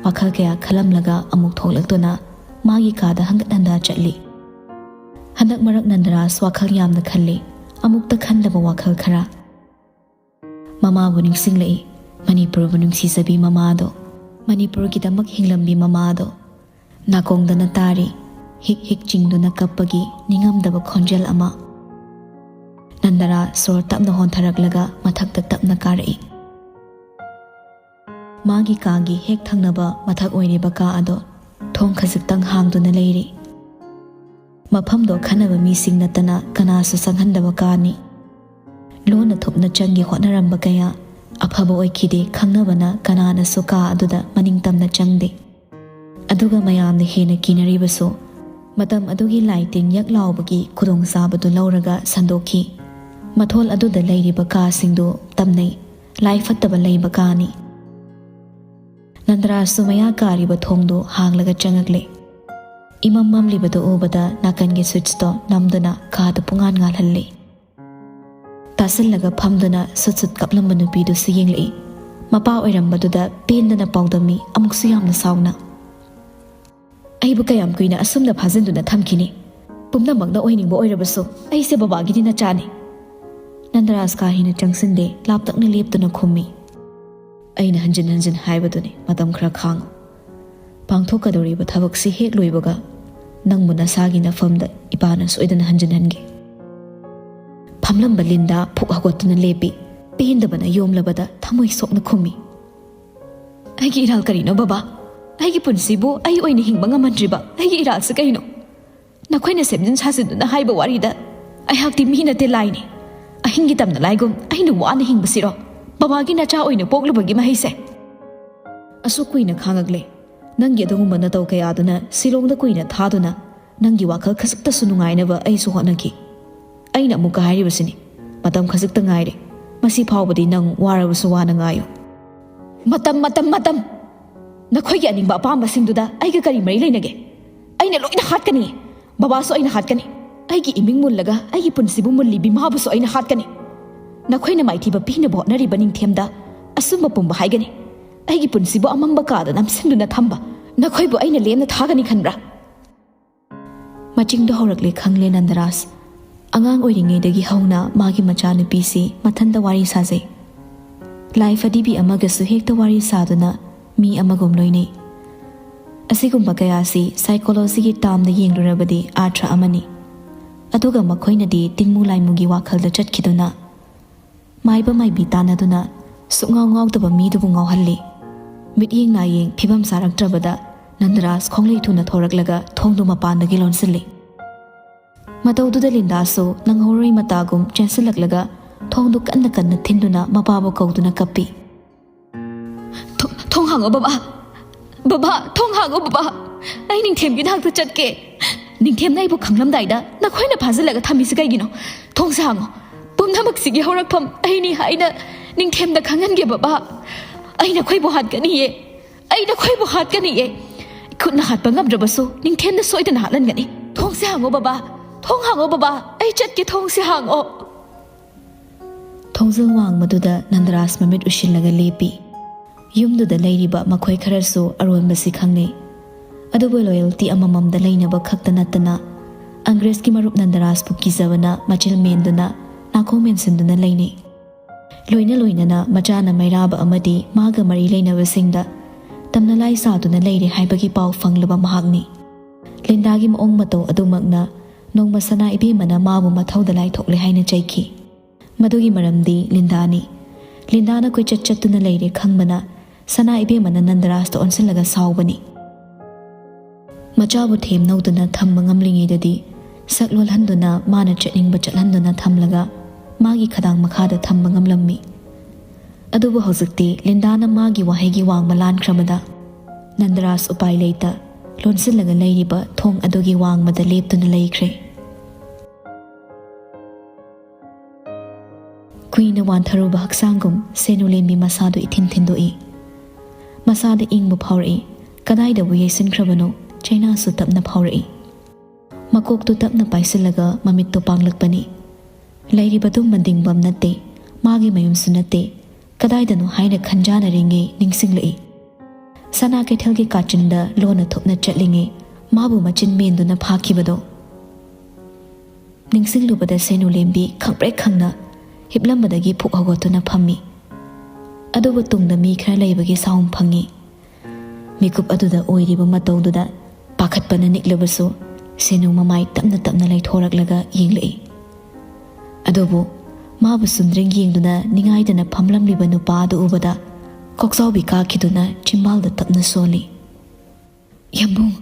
ꯋꯥꯈꯜ ꯀꯌꯥ ꯈꯜꯂꯝꯂꯒ ꯑꯃꯨꯛ ꯊꯣꯛꯂꯛꯇꯨꯅ ꯃꯥꯒꯤ ꯀꯥꯗ ꯍꯪꯒꯠ ꯍꯟꯗꯥ ꯆꯠꯂꯤ꯫ ꯍꯟꯗꯛ ꯃꯔꯛ ꯅꯟꯗꯔꯥꯖ ꯋꯥꯈꯜ ꯌꯥꯝꯅ ꯈꯜꯂꯤ꯫ ꯑꯃꯨꯛꯇ ꯈꯟꯗꯕ ꯋꯥꯈꯜ ꯈꯔ꯫ ꯃꯃꯥꯕꯨ ꯅꯤꯡꯁꯤꯡꯂꯛꯏ꯫ ꯃꯅꯤꯄꯨꯔꯕꯨ ꯅꯨꯡꯁꯤꯖꯕꯤ ꯃꯃꯥꯗꯣ, ꯃꯅꯤꯄꯨꯔꯒꯤꯗꯃꯛ ꯍꯤꯡꯂꯝꯕꯤ ꯃꯃꯥꯗꯣ꯫ ꯅꯥꯀꯣꯡꯗꯅ ꯇꯥꯔꯤ ꯍꯤꯛ ꯍꯤꯛ ꯆꯤꯡꯗꯨꯅ ꯀꯞꯄꯒꯤ ꯅꯤꯡꯉꯝꯗꯕ ꯈꯣꯟꯖꯦꯜ ꯑꯃ꯫ ꯅꯟꯗꯔꯥꯖ ꯁꯣꯔ ꯇꯞꯅ ꯍꯣꯟꯊꯔꯛꯂꯒ ꯃꯊꯛꯇ ꯇꯞꯅ ꯀꯥꯔꯛꯏ꯫ ꯃꯥꯒꯤ ꯀꯥꯒꯤ ꯍꯦꯛ ꯊꯪꯅꯕ ꯃꯊꯛ ꯑꯣꯏꯔꯤꯕ ꯀꯥ ꯑꯗꯣ ꯊꯣꯡ ꯈꯖꯤꯛꯇꯪ ꯍꯥꯡꯗꯨꯅ ꯂꯩꯔꯤ꯫ ꯃꯐꯝꯗꯣ ꯈꯟꯅꯕ ꯃꯤꯁꯤꯡ ꯅꯠꯇꯅ ꯀꯅꯥꯁꯨ ꯆꯪꯍꯟꯗꯕ ꯀꯥꯅꯤ꯫ ꯂꯣꯟꯅ ꯊꯨꯞꯅ ꯆꯪꯒꯦ ꯍꯣꯠꯅꯔꯝꯕ ꯀꯌꯥ ꯑꯐꯕ ꯑꯣꯏꯈꯤꯗꯦ꯫ ꯈꯪꯅꯕꯅ ꯀꯅꯥꯅꯁꯨ ꯀꯥ ꯑꯗꯨꯗ ꯃꯅꯤꯡ ꯇꯝꯅ ꯆꯪꯗꯦ꯫ ꯑꯗꯨꯒ ꯃꯌꯥꯝꯅ ꯍꯦꯟꯅ ꯀꯤꯅꯔꯤꯕꯁꯨ ꯃꯇꯝ ꯑꯗꯨꯒꯤ ꯂꯥꯏ ꯇꯤꯟ ꯌꯛ ꯂꯥꯎꯕꯒꯤ ꯈꯨꯗꯣꯡꯆꯥꯕꯗꯨ ꯂꯧꯔꯒ ꯁꯟꯗꯣꯛꯈꯤ꯫ ꯃꯊꯣꯜ ꯑꯗꯨꯗ ꯂꯩꯔꯤꯕ ꯀꯥꯁꯤꯡꯗꯨ ꯇꯝꯅꯩ ꯂꯥꯏ ꯐꯠꯇꯕ ꯂꯩꯕ ꯀꯥꯅꯤ꯫ ꯅꯟꯗꯔꯥꯖꯁꯨ ꯃꯌꯥ ꯀꯥꯔꯤꯕ ꯊꯣꯡꯗꯨ ꯍꯥꯡꯂꯒ ꯆꯪꯉꯛꯂꯦ꯫ ꯏꯃꯝ ꯃꯝꯂꯤꯕꯗꯨ ꯎꯕꯗ ꯅꯥꯀꯟꯒꯤ ꯁ꯭ꯋꯤꯠꯆꯇꯣ ꯅꯝꯗꯨꯅ ꯀꯥꯗ ꯄꯨꯡꯉꯥꯟ ꯉꯥꯜꯍꯜꯂꯦ꯫ ꯇꯥꯁꯜꯂꯒ ꯐꯝꯗꯨꯅ ꯁꯨꯠ ꯁꯨꯠ ꯀꯞꯂꯝꯕ ꯅꯨꯄꯤꯗꯨꯁꯨ ꯌꯦꯡꯂꯛꯏ꯫ ꯃꯄꯥ ꯑꯣꯏꯔꯝꯕꯗꯨꯗ ꯄꯦꯟꯗꯅ ꯄꯥꯎꯗꯝꯃꯤ, ꯑꯃꯨꯛꯁꯨ ꯌꯥꯝꯅ ꯁꯥꯎꯅ꯫ "ꯑꯩꯕꯨ ꯀꯌꯥꯝ ꯀꯨꯏꯅ ꯑꯁꯨꯝꯅ ꯐꯥꯖꯤꯟꯗꯨꯅ ꯊꯝꯈꯤꯅꯤ? ꯄꯨꯝꯅꯃꯛꯅ ꯑꯣꯏꯅꯤꯡꯕ ꯑꯣꯏꯔꯕꯁꯨ ꯑꯩꯁꯦ ꯕꯕꯥꯒꯤꯗꯤ ꯅꯆꯥꯅꯤ꯫" ꯅꯟꯗꯔꯥꯖ ꯀꯥ ꯍꯦꯟꯅ ꯆꯪꯁꯤꯟꯗꯦ, ꯂꯥꯞꯇꯛꯅ ꯂꯦꯞꯇꯨꯅ ꯈꯨꯝꯃꯤ꯫ "ꯑꯩꯅ ꯍꯟꯖꯤꯟ ꯍꯟꯖꯤꯟ ꯍꯥꯏꯕꯗꯨꯅꯤ, ꯃꯇꯝ ꯈꯔ ꯈꯥꯡꯉꯨ꯫ ꯄꯥꯡꯊꯣꯛꯀꯗꯧꯔꯤꯕ ꯊꯕꯛꯁꯤ ꯍꯦꯛ ꯂꯣꯏꯕꯒ ꯅꯪꯕꯨ ꯅꯁꯥꯒꯤ ꯅꯐꯝꯗ ꯏꯄꯥꯅ ꯁꯣꯏꯗꯅ ꯍꯟꯖꯤꯟꯍꯟꯒꯦ꯫" ꯐꯝꯂꯝꯕ ꯂꯤꯟꯗꯥ ꯐꯨꯛ ꯍꯧꯒꯠꯇꯨꯅ ꯂꯦꯞꯄꯤ꯫ ꯄꯦꯟꯗꯕꯅ ꯌꯣꯝꯂꯕꯗ ꯊꯃꯣꯏ ꯁꯣꯛꯅ ꯈꯨꯝꯃꯤ꯫ "ꯑꯩꯒꯤ ꯏꯔꯥꯜ ꯀꯔꯤꯅꯣ ꯕꯕꯥ? ꯑꯩꯒꯤ ꯄꯨꯟꯁꯤꯕꯨ ꯑꯩ ꯑꯣꯏꯅ ꯍꯤꯡꯕ ꯉꯝꯍꯟꯗ꯭ꯔꯤꯕ ꯑꯩꯒꯤ ꯏꯔꯥꯜꯁꯤ ꯀꯩꯅꯣ? ꯅꯈꯣꯏꯅ ꯁꯦꯝꯖꯤꯟ ꯁꯥꯖꯤꯟꯗꯨꯅ ꯍꯥꯏꯕ ꯋꯥꯔꯤꯗ ꯑꯩꯍꯥꯛꯇꯤ ꯃꯤ ꯅꯠꯇꯦ, ꯂꯥꯏꯅꯤ꯫ ꯑꯍꯤꯡꯒꯤ ꯇꯝꯅ ꯂꯥꯏꯒꯨꯝ ꯑꯩꯅ ꯋꯥꯅ ꯍꯤꯡꯕꯁꯤꯔꯣ ꯕꯕꯥꯒꯤ ꯅꯆꯥ ꯑꯣꯏꯅ ꯄꯣꯛꯂꯨꯕꯒꯤ ꯃꯍꯩꯁꯦ? ꯑꯁꯨꯛ ꯀꯨꯏꯅ ꯈꯥꯡꯉꯛꯂꯦ꯫ ꯅꯪꯒꯤ ꯑꯗꯨꯒꯨꯝꯕ ꯅꯇꯧ ꯀꯌꯥꯗꯨꯅ ꯁꯤꯂꯣꯡꯗ ꯀꯨꯏꯅ ꯊꯥꯗꯨꯅ ꯅꯪꯒꯤ ꯋꯥꯈꯜ ꯈꯖꯤꯛꯇꯁꯨ ꯅꯨꯡꯉꯥꯏꯅꯕ ꯑꯩꯁꯨ ꯍꯣꯠꯅꯈꯤ꯫ ꯑꯩꯅ ꯑꯃꯨꯛꯀ ꯍꯥꯏꯔꯤꯕꯁꯤꯅꯤ, ꯃꯇꯝ ꯈꯖꯤꯛꯇ ꯉꯥꯏꯔꯦ꯫ ꯃꯁꯤ ꯐꯥꯎꯕꯗꯤ ꯅꯪ ꯋꯥꯔꯕꯁꯨ ꯋꯥꯅ ꯉꯥꯏꯌꯨ꯫" "ꯃꯇꯝ, ꯃꯇꯝ, ꯃꯇꯝ! ꯅꯈꯣꯏꯒꯤ ꯑꯅꯤꯡꯕ ꯑꯄꯥꯝꯕꯁꯤꯡꯗꯨꯗ ꯑꯩꯒ ꯀꯔꯤ ꯃꯔꯤ ꯂꯩꯅꯒꯦ? ꯑꯩꯅ ꯂꯣꯏꯅ ꯍꯥꯠꯀꯅꯤ꯫ ꯕꯕꯥꯁꯨ ꯑꯩꯅ ꯍꯥꯠꯀꯅꯤ꯫ ꯑꯩꯒꯤ ꯏꯃꯤꯡ ꯃꯨꯜꯂꯒ ꯑꯩꯒꯤ ꯄꯨꯟꯁꯤꯕꯨ ꯃꯨꯜꯂꯤ ꯕꯤꯃꯥꯕꯨꯁꯨ ꯑꯩꯅ ꯍꯥꯠꯀꯅꯤ꯫ ꯅꯈꯣꯏꯅ ꯃꯥꯏꯊꯤꯕ ꯄꯤꯅꯕ ꯍꯣꯠꯅꯔꯤꯕ ꯅꯤꯡꯊꯦꯝꯗ ꯑꯆꯨꯝꯕ ꯄꯨꯝꯕ ꯍꯥꯏꯒꯅꯤ꯫ ꯑꯩꯒꯤ ꯄꯨꯟꯁꯤꯕꯨ ꯑꯃꯝꯕ ꯀꯥꯗ ꯅꯝꯁꯤꯟꯗꯨꯅ ꯊꯝꯕ ꯅꯈꯣꯏꯕꯨ ꯑꯩꯅ ꯂꯦꯝꯅ ꯊꯥꯒꯅꯤ ꯈꯟꯕ꯭ꯔꯥ?" ꯃꯆꯤꯡꯗꯣ ꯍꯧꯔꯛꯂꯦ ꯈꯪꯂꯦ ꯅꯟꯗꯔꯥꯖ꯫ ꯑꯉꯥꯡ ꯑꯣꯏꯔꯤꯉꯩꯗꯒꯤ ꯍꯧꯅ ꯃꯥꯒꯤ ꯃꯆꯥꯅꯨꯄꯤꯁꯤ ꯃꯊꯟꯇ ꯋꯥꯔꯤ ꯁꯥꯖꯩ꯫ ꯂꯥꯏ ꯐꯗꯤꯕꯤ ꯑꯃꯒꯁꯨ ꯍꯦꯛꯇ ꯋꯥꯔꯤ ꯁꯥꯗꯨꯅ ꯃꯤ ꯑꯃꯒꯨꯝ ꯂꯣꯏꯅꯩ꯫ ꯑꯁꯤꯒꯨꯝꯕ ꯀꯌꯥꯁꯤ ꯁꯥꯏꯀꯣꯂꯣꯖꯤꯒꯤ ꯇꯥꯝꯗ ꯌꯦꯡꯂꯨꯔꯕꯗꯤ ꯑꯥꯔꯊ ꯑꯃꯅꯤ꯫ ꯑꯗꯨꯒ ꯃꯈꯣꯏꯅꯗꯤ ꯇꯤꯡꯃꯨ ꯂꯥꯏꯃꯨꯒꯤ ꯋꯥꯈꯜꯗ ꯆꯠꯈꯤꯗꯨꯅ ꯃꯥꯏꯕ ꯃꯥꯏꯕꯤ ꯇꯥꯟꯅꯗꯨꯅ ꯁꯨꯛꯉꯥꯎ ꯉꯥꯎꯗꯕ ꯃꯤꯗꯨꯕꯨ ꯉꯥꯎꯍꯜꯂꯤ꯫ ꯃꯤꯠꯌꯦꯡ ꯅꯥꯌꯦꯡ ꯐꯤꯕꯝ ꯆꯥꯔꯛꯇ꯭ꯔꯕꯗ ꯅꯟꯗꯔꯥꯖ ꯈꯣꯡꯂꯩ ꯊꯨꯅ ꯊꯣꯔꯛꯂꯒ ꯊꯣꯡꯗꯨ ꯃꯄꯥꯟꯗꯒꯤ ꯂꯣꯟꯁꯤꯜꯂꯤ꯫ ꯃꯇꯧꯗꯨꯗ ꯂꯤꯟꯗꯥꯁꯨ ꯅꯪꯍꯧꯔꯣꯏ ꯃꯇꯥꯒꯨꯝ ꯆꯦꯟꯁꯤꯜꯂꯛꯂꯒ ꯊꯣꯡꯗꯨ ꯀꯟꯅ ꯀꯟꯅ ꯊꯤꯟꯗꯨꯅ ꯃꯄꯥꯕꯨ ꯀꯧꯗꯨꯅ ꯀꯞꯄꯤ꯫ "ꯊꯣ-, ꯊꯣꯡ ꯍꯥꯡꯉꯣ ꯕꯕꯥ! ꯕꯕꯥ, ꯊꯣꯡ ꯍꯥꯡꯉꯣ ꯕꯕꯥ! ꯑꯩ ꯅꯤꯡꯊꯦꯝꯒꯤ ꯅꯥꯛꯇ ꯆꯠꯀꯦ꯫ ꯅꯤꯡꯊꯦꯝꯅ ꯑꯩꯕꯨ ꯈꯪꯂꯝꯗꯥꯏꯗ ꯅꯈꯣꯏꯅ ꯐꯥꯖꯤꯜꯂꯒ ꯊꯝꯃꯤꯁꯤ ꯀꯩꯒꯤꯅꯣ? ꯊꯣꯡꯁꯦ ꯍꯥꯡꯉꯣ꯫ ꯄꯨꯝꯅꯃꯛꯁꯤꯒꯤ ꯍꯧꯔꯛꯐꯝ ꯑꯩꯅꯤ ꯍꯥꯏꯅ ꯅꯤꯡꯊꯦꯝꯗ ꯈꯪꯍꯟꯒꯦ ꯕꯕꯥ꯫ ꯑꯩ ꯅꯈꯣꯏꯕꯨ ꯍꯥꯠꯀꯅꯤꯌꯦ꯫ ꯑꯩ ꯅꯈꯣꯏꯕꯨ ꯍꯥꯠꯀꯅꯤꯌꯦ꯫ ꯈꯨꯠꯅ ꯍꯥꯠꯄ ꯉꯝꯗ꯭ꯔꯕꯁꯨ ꯅꯤꯡꯊꯦꯝꯅ ꯁꯣꯏꯗꯅ ꯍꯥꯠꯍꯟꯒꯅꯤ꯫ ꯊꯣꯡꯁꯦ ꯍꯥꯡꯉꯣ ꯕꯕꯥ, ꯊꯣꯡ ꯍꯥꯡꯉꯣ ꯕꯕꯥ, ꯑꯩ ꯆꯠꯀꯦ, ꯊꯣꯡꯁꯦ ꯍꯥꯡꯉꯣ꯫ ꯊꯣꯡꯖꯤꯜ ꯋꯥꯡꯃꯗꯨꯗ ꯅꯟꯗꯔꯥꯖ ꯃꯃꯤꯠ ꯎꯏꯁꯤꯜꯂꯒ ꯂꯦꯞꯄꯤ꯫ ꯌꯨꯝꯗꯨꯗ ꯂꯩꯔꯤꯕ ꯃꯈꯣꯏ ꯈꯔꯁꯨ ꯑꯔꯣꯟꯕꯁꯤ ꯈꯪꯅꯩ꯫ ꯑꯗꯨꯕꯨ ꯂꯣꯌꯦꯜꯇꯤ ꯑꯃꯃꯝꯗ ꯂꯩꯅꯕ ꯈꯛꯇ ꯅꯠꯇꯅ ꯑꯪꯒ꯭ꯔꯦꯖꯀꯤ ꯃꯔꯨꯞ ꯅꯟꯗꯔꯥꯖꯄꯨ ꯀꯤꯖꯕꯅ ꯃꯆꯤꯜ ꯃꯦꯟꯗꯨꯅ ꯅꯥꯀꯣꯡ ꯃꯦꯟꯁꯤꯟꯗꯨꯅ ꯂꯩꯅꯩ꯫ ꯂꯣꯏꯅ ꯂꯣꯏꯅꯅ ꯃꯆꯥꯅ ꯃꯩꯔꯥꯕ ꯑꯃꯗꯤ ꯃꯥꯒ ꯃꯔꯤ ꯂꯩꯅꯕꯁꯤꯡꯗ ꯇꯝꯅ ꯂꯥꯏ ꯁꯥꯗꯨꯅ ꯂꯩꯔꯦ ꯍꯥꯏꯕꯒꯤ ꯄꯥꯎ ꯐꯪꯂꯕ ꯃꯍꯥꯛꯅꯤ꯫ ꯂꯤꯟꯗꯥꯒꯤ ꯃꯑꯣꯡ ꯃꯇꯧ ꯑꯗꯨꯃꯛꯅ ꯅꯣꯡꯃ ꯁꯅꯥ ꯏꯕꯦꯝꯃꯅ ꯃꯥꯕꯨ ꯃꯊꯧꯗ ꯂꯥꯏꯊꯣꯛꯂꯦ ꯍꯥꯏꯅ ꯆꯩꯈꯤ꯫ ꯃꯗꯨꯒꯤ ꯃꯔꯝꯗꯤ ꯂꯤꯟꯗꯥꯅꯤ꯫ ꯂꯤꯟꯗꯥꯅ ꯀꯣꯏꯆꯠ ꯆꯠꯇꯨꯅ ꯂꯩꯔꯦ ꯈꯪꯕꯅ ꯁꯅꯥ ꯏꯕꯦꯝꯃꯅ ꯅꯟꯗꯔꯥꯖꯇ ꯑꯣꯟꯁꯤꯜꯂꯒ ꯁꯥꯎꯕꯅꯤ꯫ ꯃꯆꯥꯕꯨ ꯊꯦꯝ ꯅꯧꯗꯨꯅ ꯊꯝꯕ ꯉꯝꯂꯤꯉꯩꯗꯗꯤ ꯁꯛ ꯂꯣꯜꯍꯟꯗꯨꯅ ꯃꯥꯅ ꯆꯠꯅꯤꯡꯕ ꯆꯠꯍꯟꯗꯨꯅ ꯊꯝꯂꯒ ꯃꯥꯒꯤ ꯈꯗꯥꯡ ꯃꯈꯥꯗ ꯊꯝꯕ ꯉꯝꯂꯝꯃꯤ꯫ ꯑꯗꯨꯕꯨ ꯍꯧꯖꯤꯛꯇꯤ ꯂꯤꯟꯗꯥꯅ ꯃꯥꯒꯤ ꯋꯥꯍꯩꯒꯤ ꯋꯥꯡꯃ ꯂꯥꯟꯈ꯭ꯔꯕꯗ ꯅꯟꯗꯔꯥꯖ ꯎꯄꯥꯏ ꯂꯩꯇ ꯂꯣꯟꯁꯤꯜꯂꯒ ꯂꯩꯔꯤꯕ ꯊꯣꯡ ꯑꯗꯨꯒꯤ ꯋꯥꯡꯃꯗ ꯂꯦꯞꯇꯨꯅ ꯂꯩꯈ꯭ꯔꯦ꯫ ꯀꯨꯏꯅ ꯋꯥꯟꯊꯔꯨꯕ ꯍꯛꯆꯥꯡꯒꯨꯝ ꯁꯦꯅꯨ ꯂꯦꯝꯕꯤ ꯃꯁꯥꯗꯨ ꯏꯊꯤꯟ ꯊꯤꯟꯗꯣꯛꯏ꯫ ꯃꯁꯥꯗ ꯏꯪꯕ ꯐꯥꯎꯔꯛꯏ꯫ ꯀꯗꯥꯏꯗꯕꯨ ꯌꯩꯁꯤꯟꯈ꯭ꯔꯕꯅꯣ ꯆꯩꯅꯥꯁꯨ ꯇꯞꯅ ꯐꯥꯎꯔꯛꯏ꯫ ꯃꯀꯣꯛꯇꯨ ꯇꯞꯅ ꯄꯥꯏꯁꯤꯜꯂꯒ ꯃꯃꯤꯠꯇꯨ ꯄꯥꯡꯂꯛꯄꯅꯤ꯫ ꯂꯩꯔꯤꯕꯗꯨ ꯃꯟꯗꯤꯡꯕꯝ ꯅꯠꯇꯦ, ꯃꯥꯒꯤ ꯃꯌꯨꯝꯁꯨ ꯅꯠꯇꯦ꯫ ꯀꯗꯥꯏꯗꯅꯣ ꯍꯥꯏꯅ ꯈꯟꯖꯥꯅꯔꯤꯉꯩ ꯅꯤꯡꯁꯤꯡꯂꯛꯏ꯫ ꯁꯅꯥ ꯀꯩꯊꯦꯜꯒꯤ ꯀꯥꯆꯤꯟꯗ ꯂꯣꯟꯅ ꯊꯣꯛꯅ ꯆꯠꯂꯤꯉꯩ ꯃꯥꯕꯨ ꯃꯆꯤꯟ ꯃꯦꯟꯗꯨꯅ ꯐꯥꯈꯤꯕꯗꯣ ꯅꯤꯡꯁꯤꯡꯂꯨꯕꯗ ꯁꯦꯅꯨ ꯂꯦꯝꯕꯤ ꯈꯪꯄ꯭ꯔꯦꯛ ꯈꯪꯅ ꯍꯤꯞꯂꯝꯕꯗꯒꯤ ꯐꯨꯛ ꯍꯧꯒꯠꯇꯨꯅ ꯐꯝꯃꯤ꯫ ꯑꯗꯨꯕꯨ ꯇꯨꯡꯗ ꯃꯤ ꯈꯔ ꯂꯩꯕꯒꯤ ꯁꯥꯎꯝ ꯐꯪꯉꯤ꯫ ꯃꯤꯀꯨꯞ ꯑꯗꯨꯗ ꯑꯣꯏꯔꯤꯕ ꯃꯇꯧꯗꯨꯗ ꯄꯥꯈꯠꯄꯅ ꯅꯤꯛꯂꯕꯁꯨ ꯁꯦꯅꯨ ꯃꯃꯥꯏ ꯇꯞꯅ ꯇꯞꯅ ꯂꯩꯊꯣꯔꯛꯂꯒ ꯌꯦꯡꯂꯛꯏ꯫ ꯑꯗꯨꯕꯨ ꯃꯥꯕꯨ ꯆꯨꯝꯗ꯭ꯔꯤꯡ ꯌꯦꯡꯗꯨꯅ ꯅꯤꯡꯉꯥꯏꯗꯅ ꯐꯝꯂꯝꯂꯤꯕ ꯅꯨꯄꯥ ꯑꯗꯨ ꯎꯕꯗ ꯀꯣꯛꯆꯥꯎꯕꯤ ꯀꯥꯈꯤꯗꯨꯅ ꯆꯤꯝꯕꯥꯜꯗ ꯇꯞꯅ ꯁꯣꯜꯂꯤ꯫ "ꯌꯥꯝꯕꯨꯡ,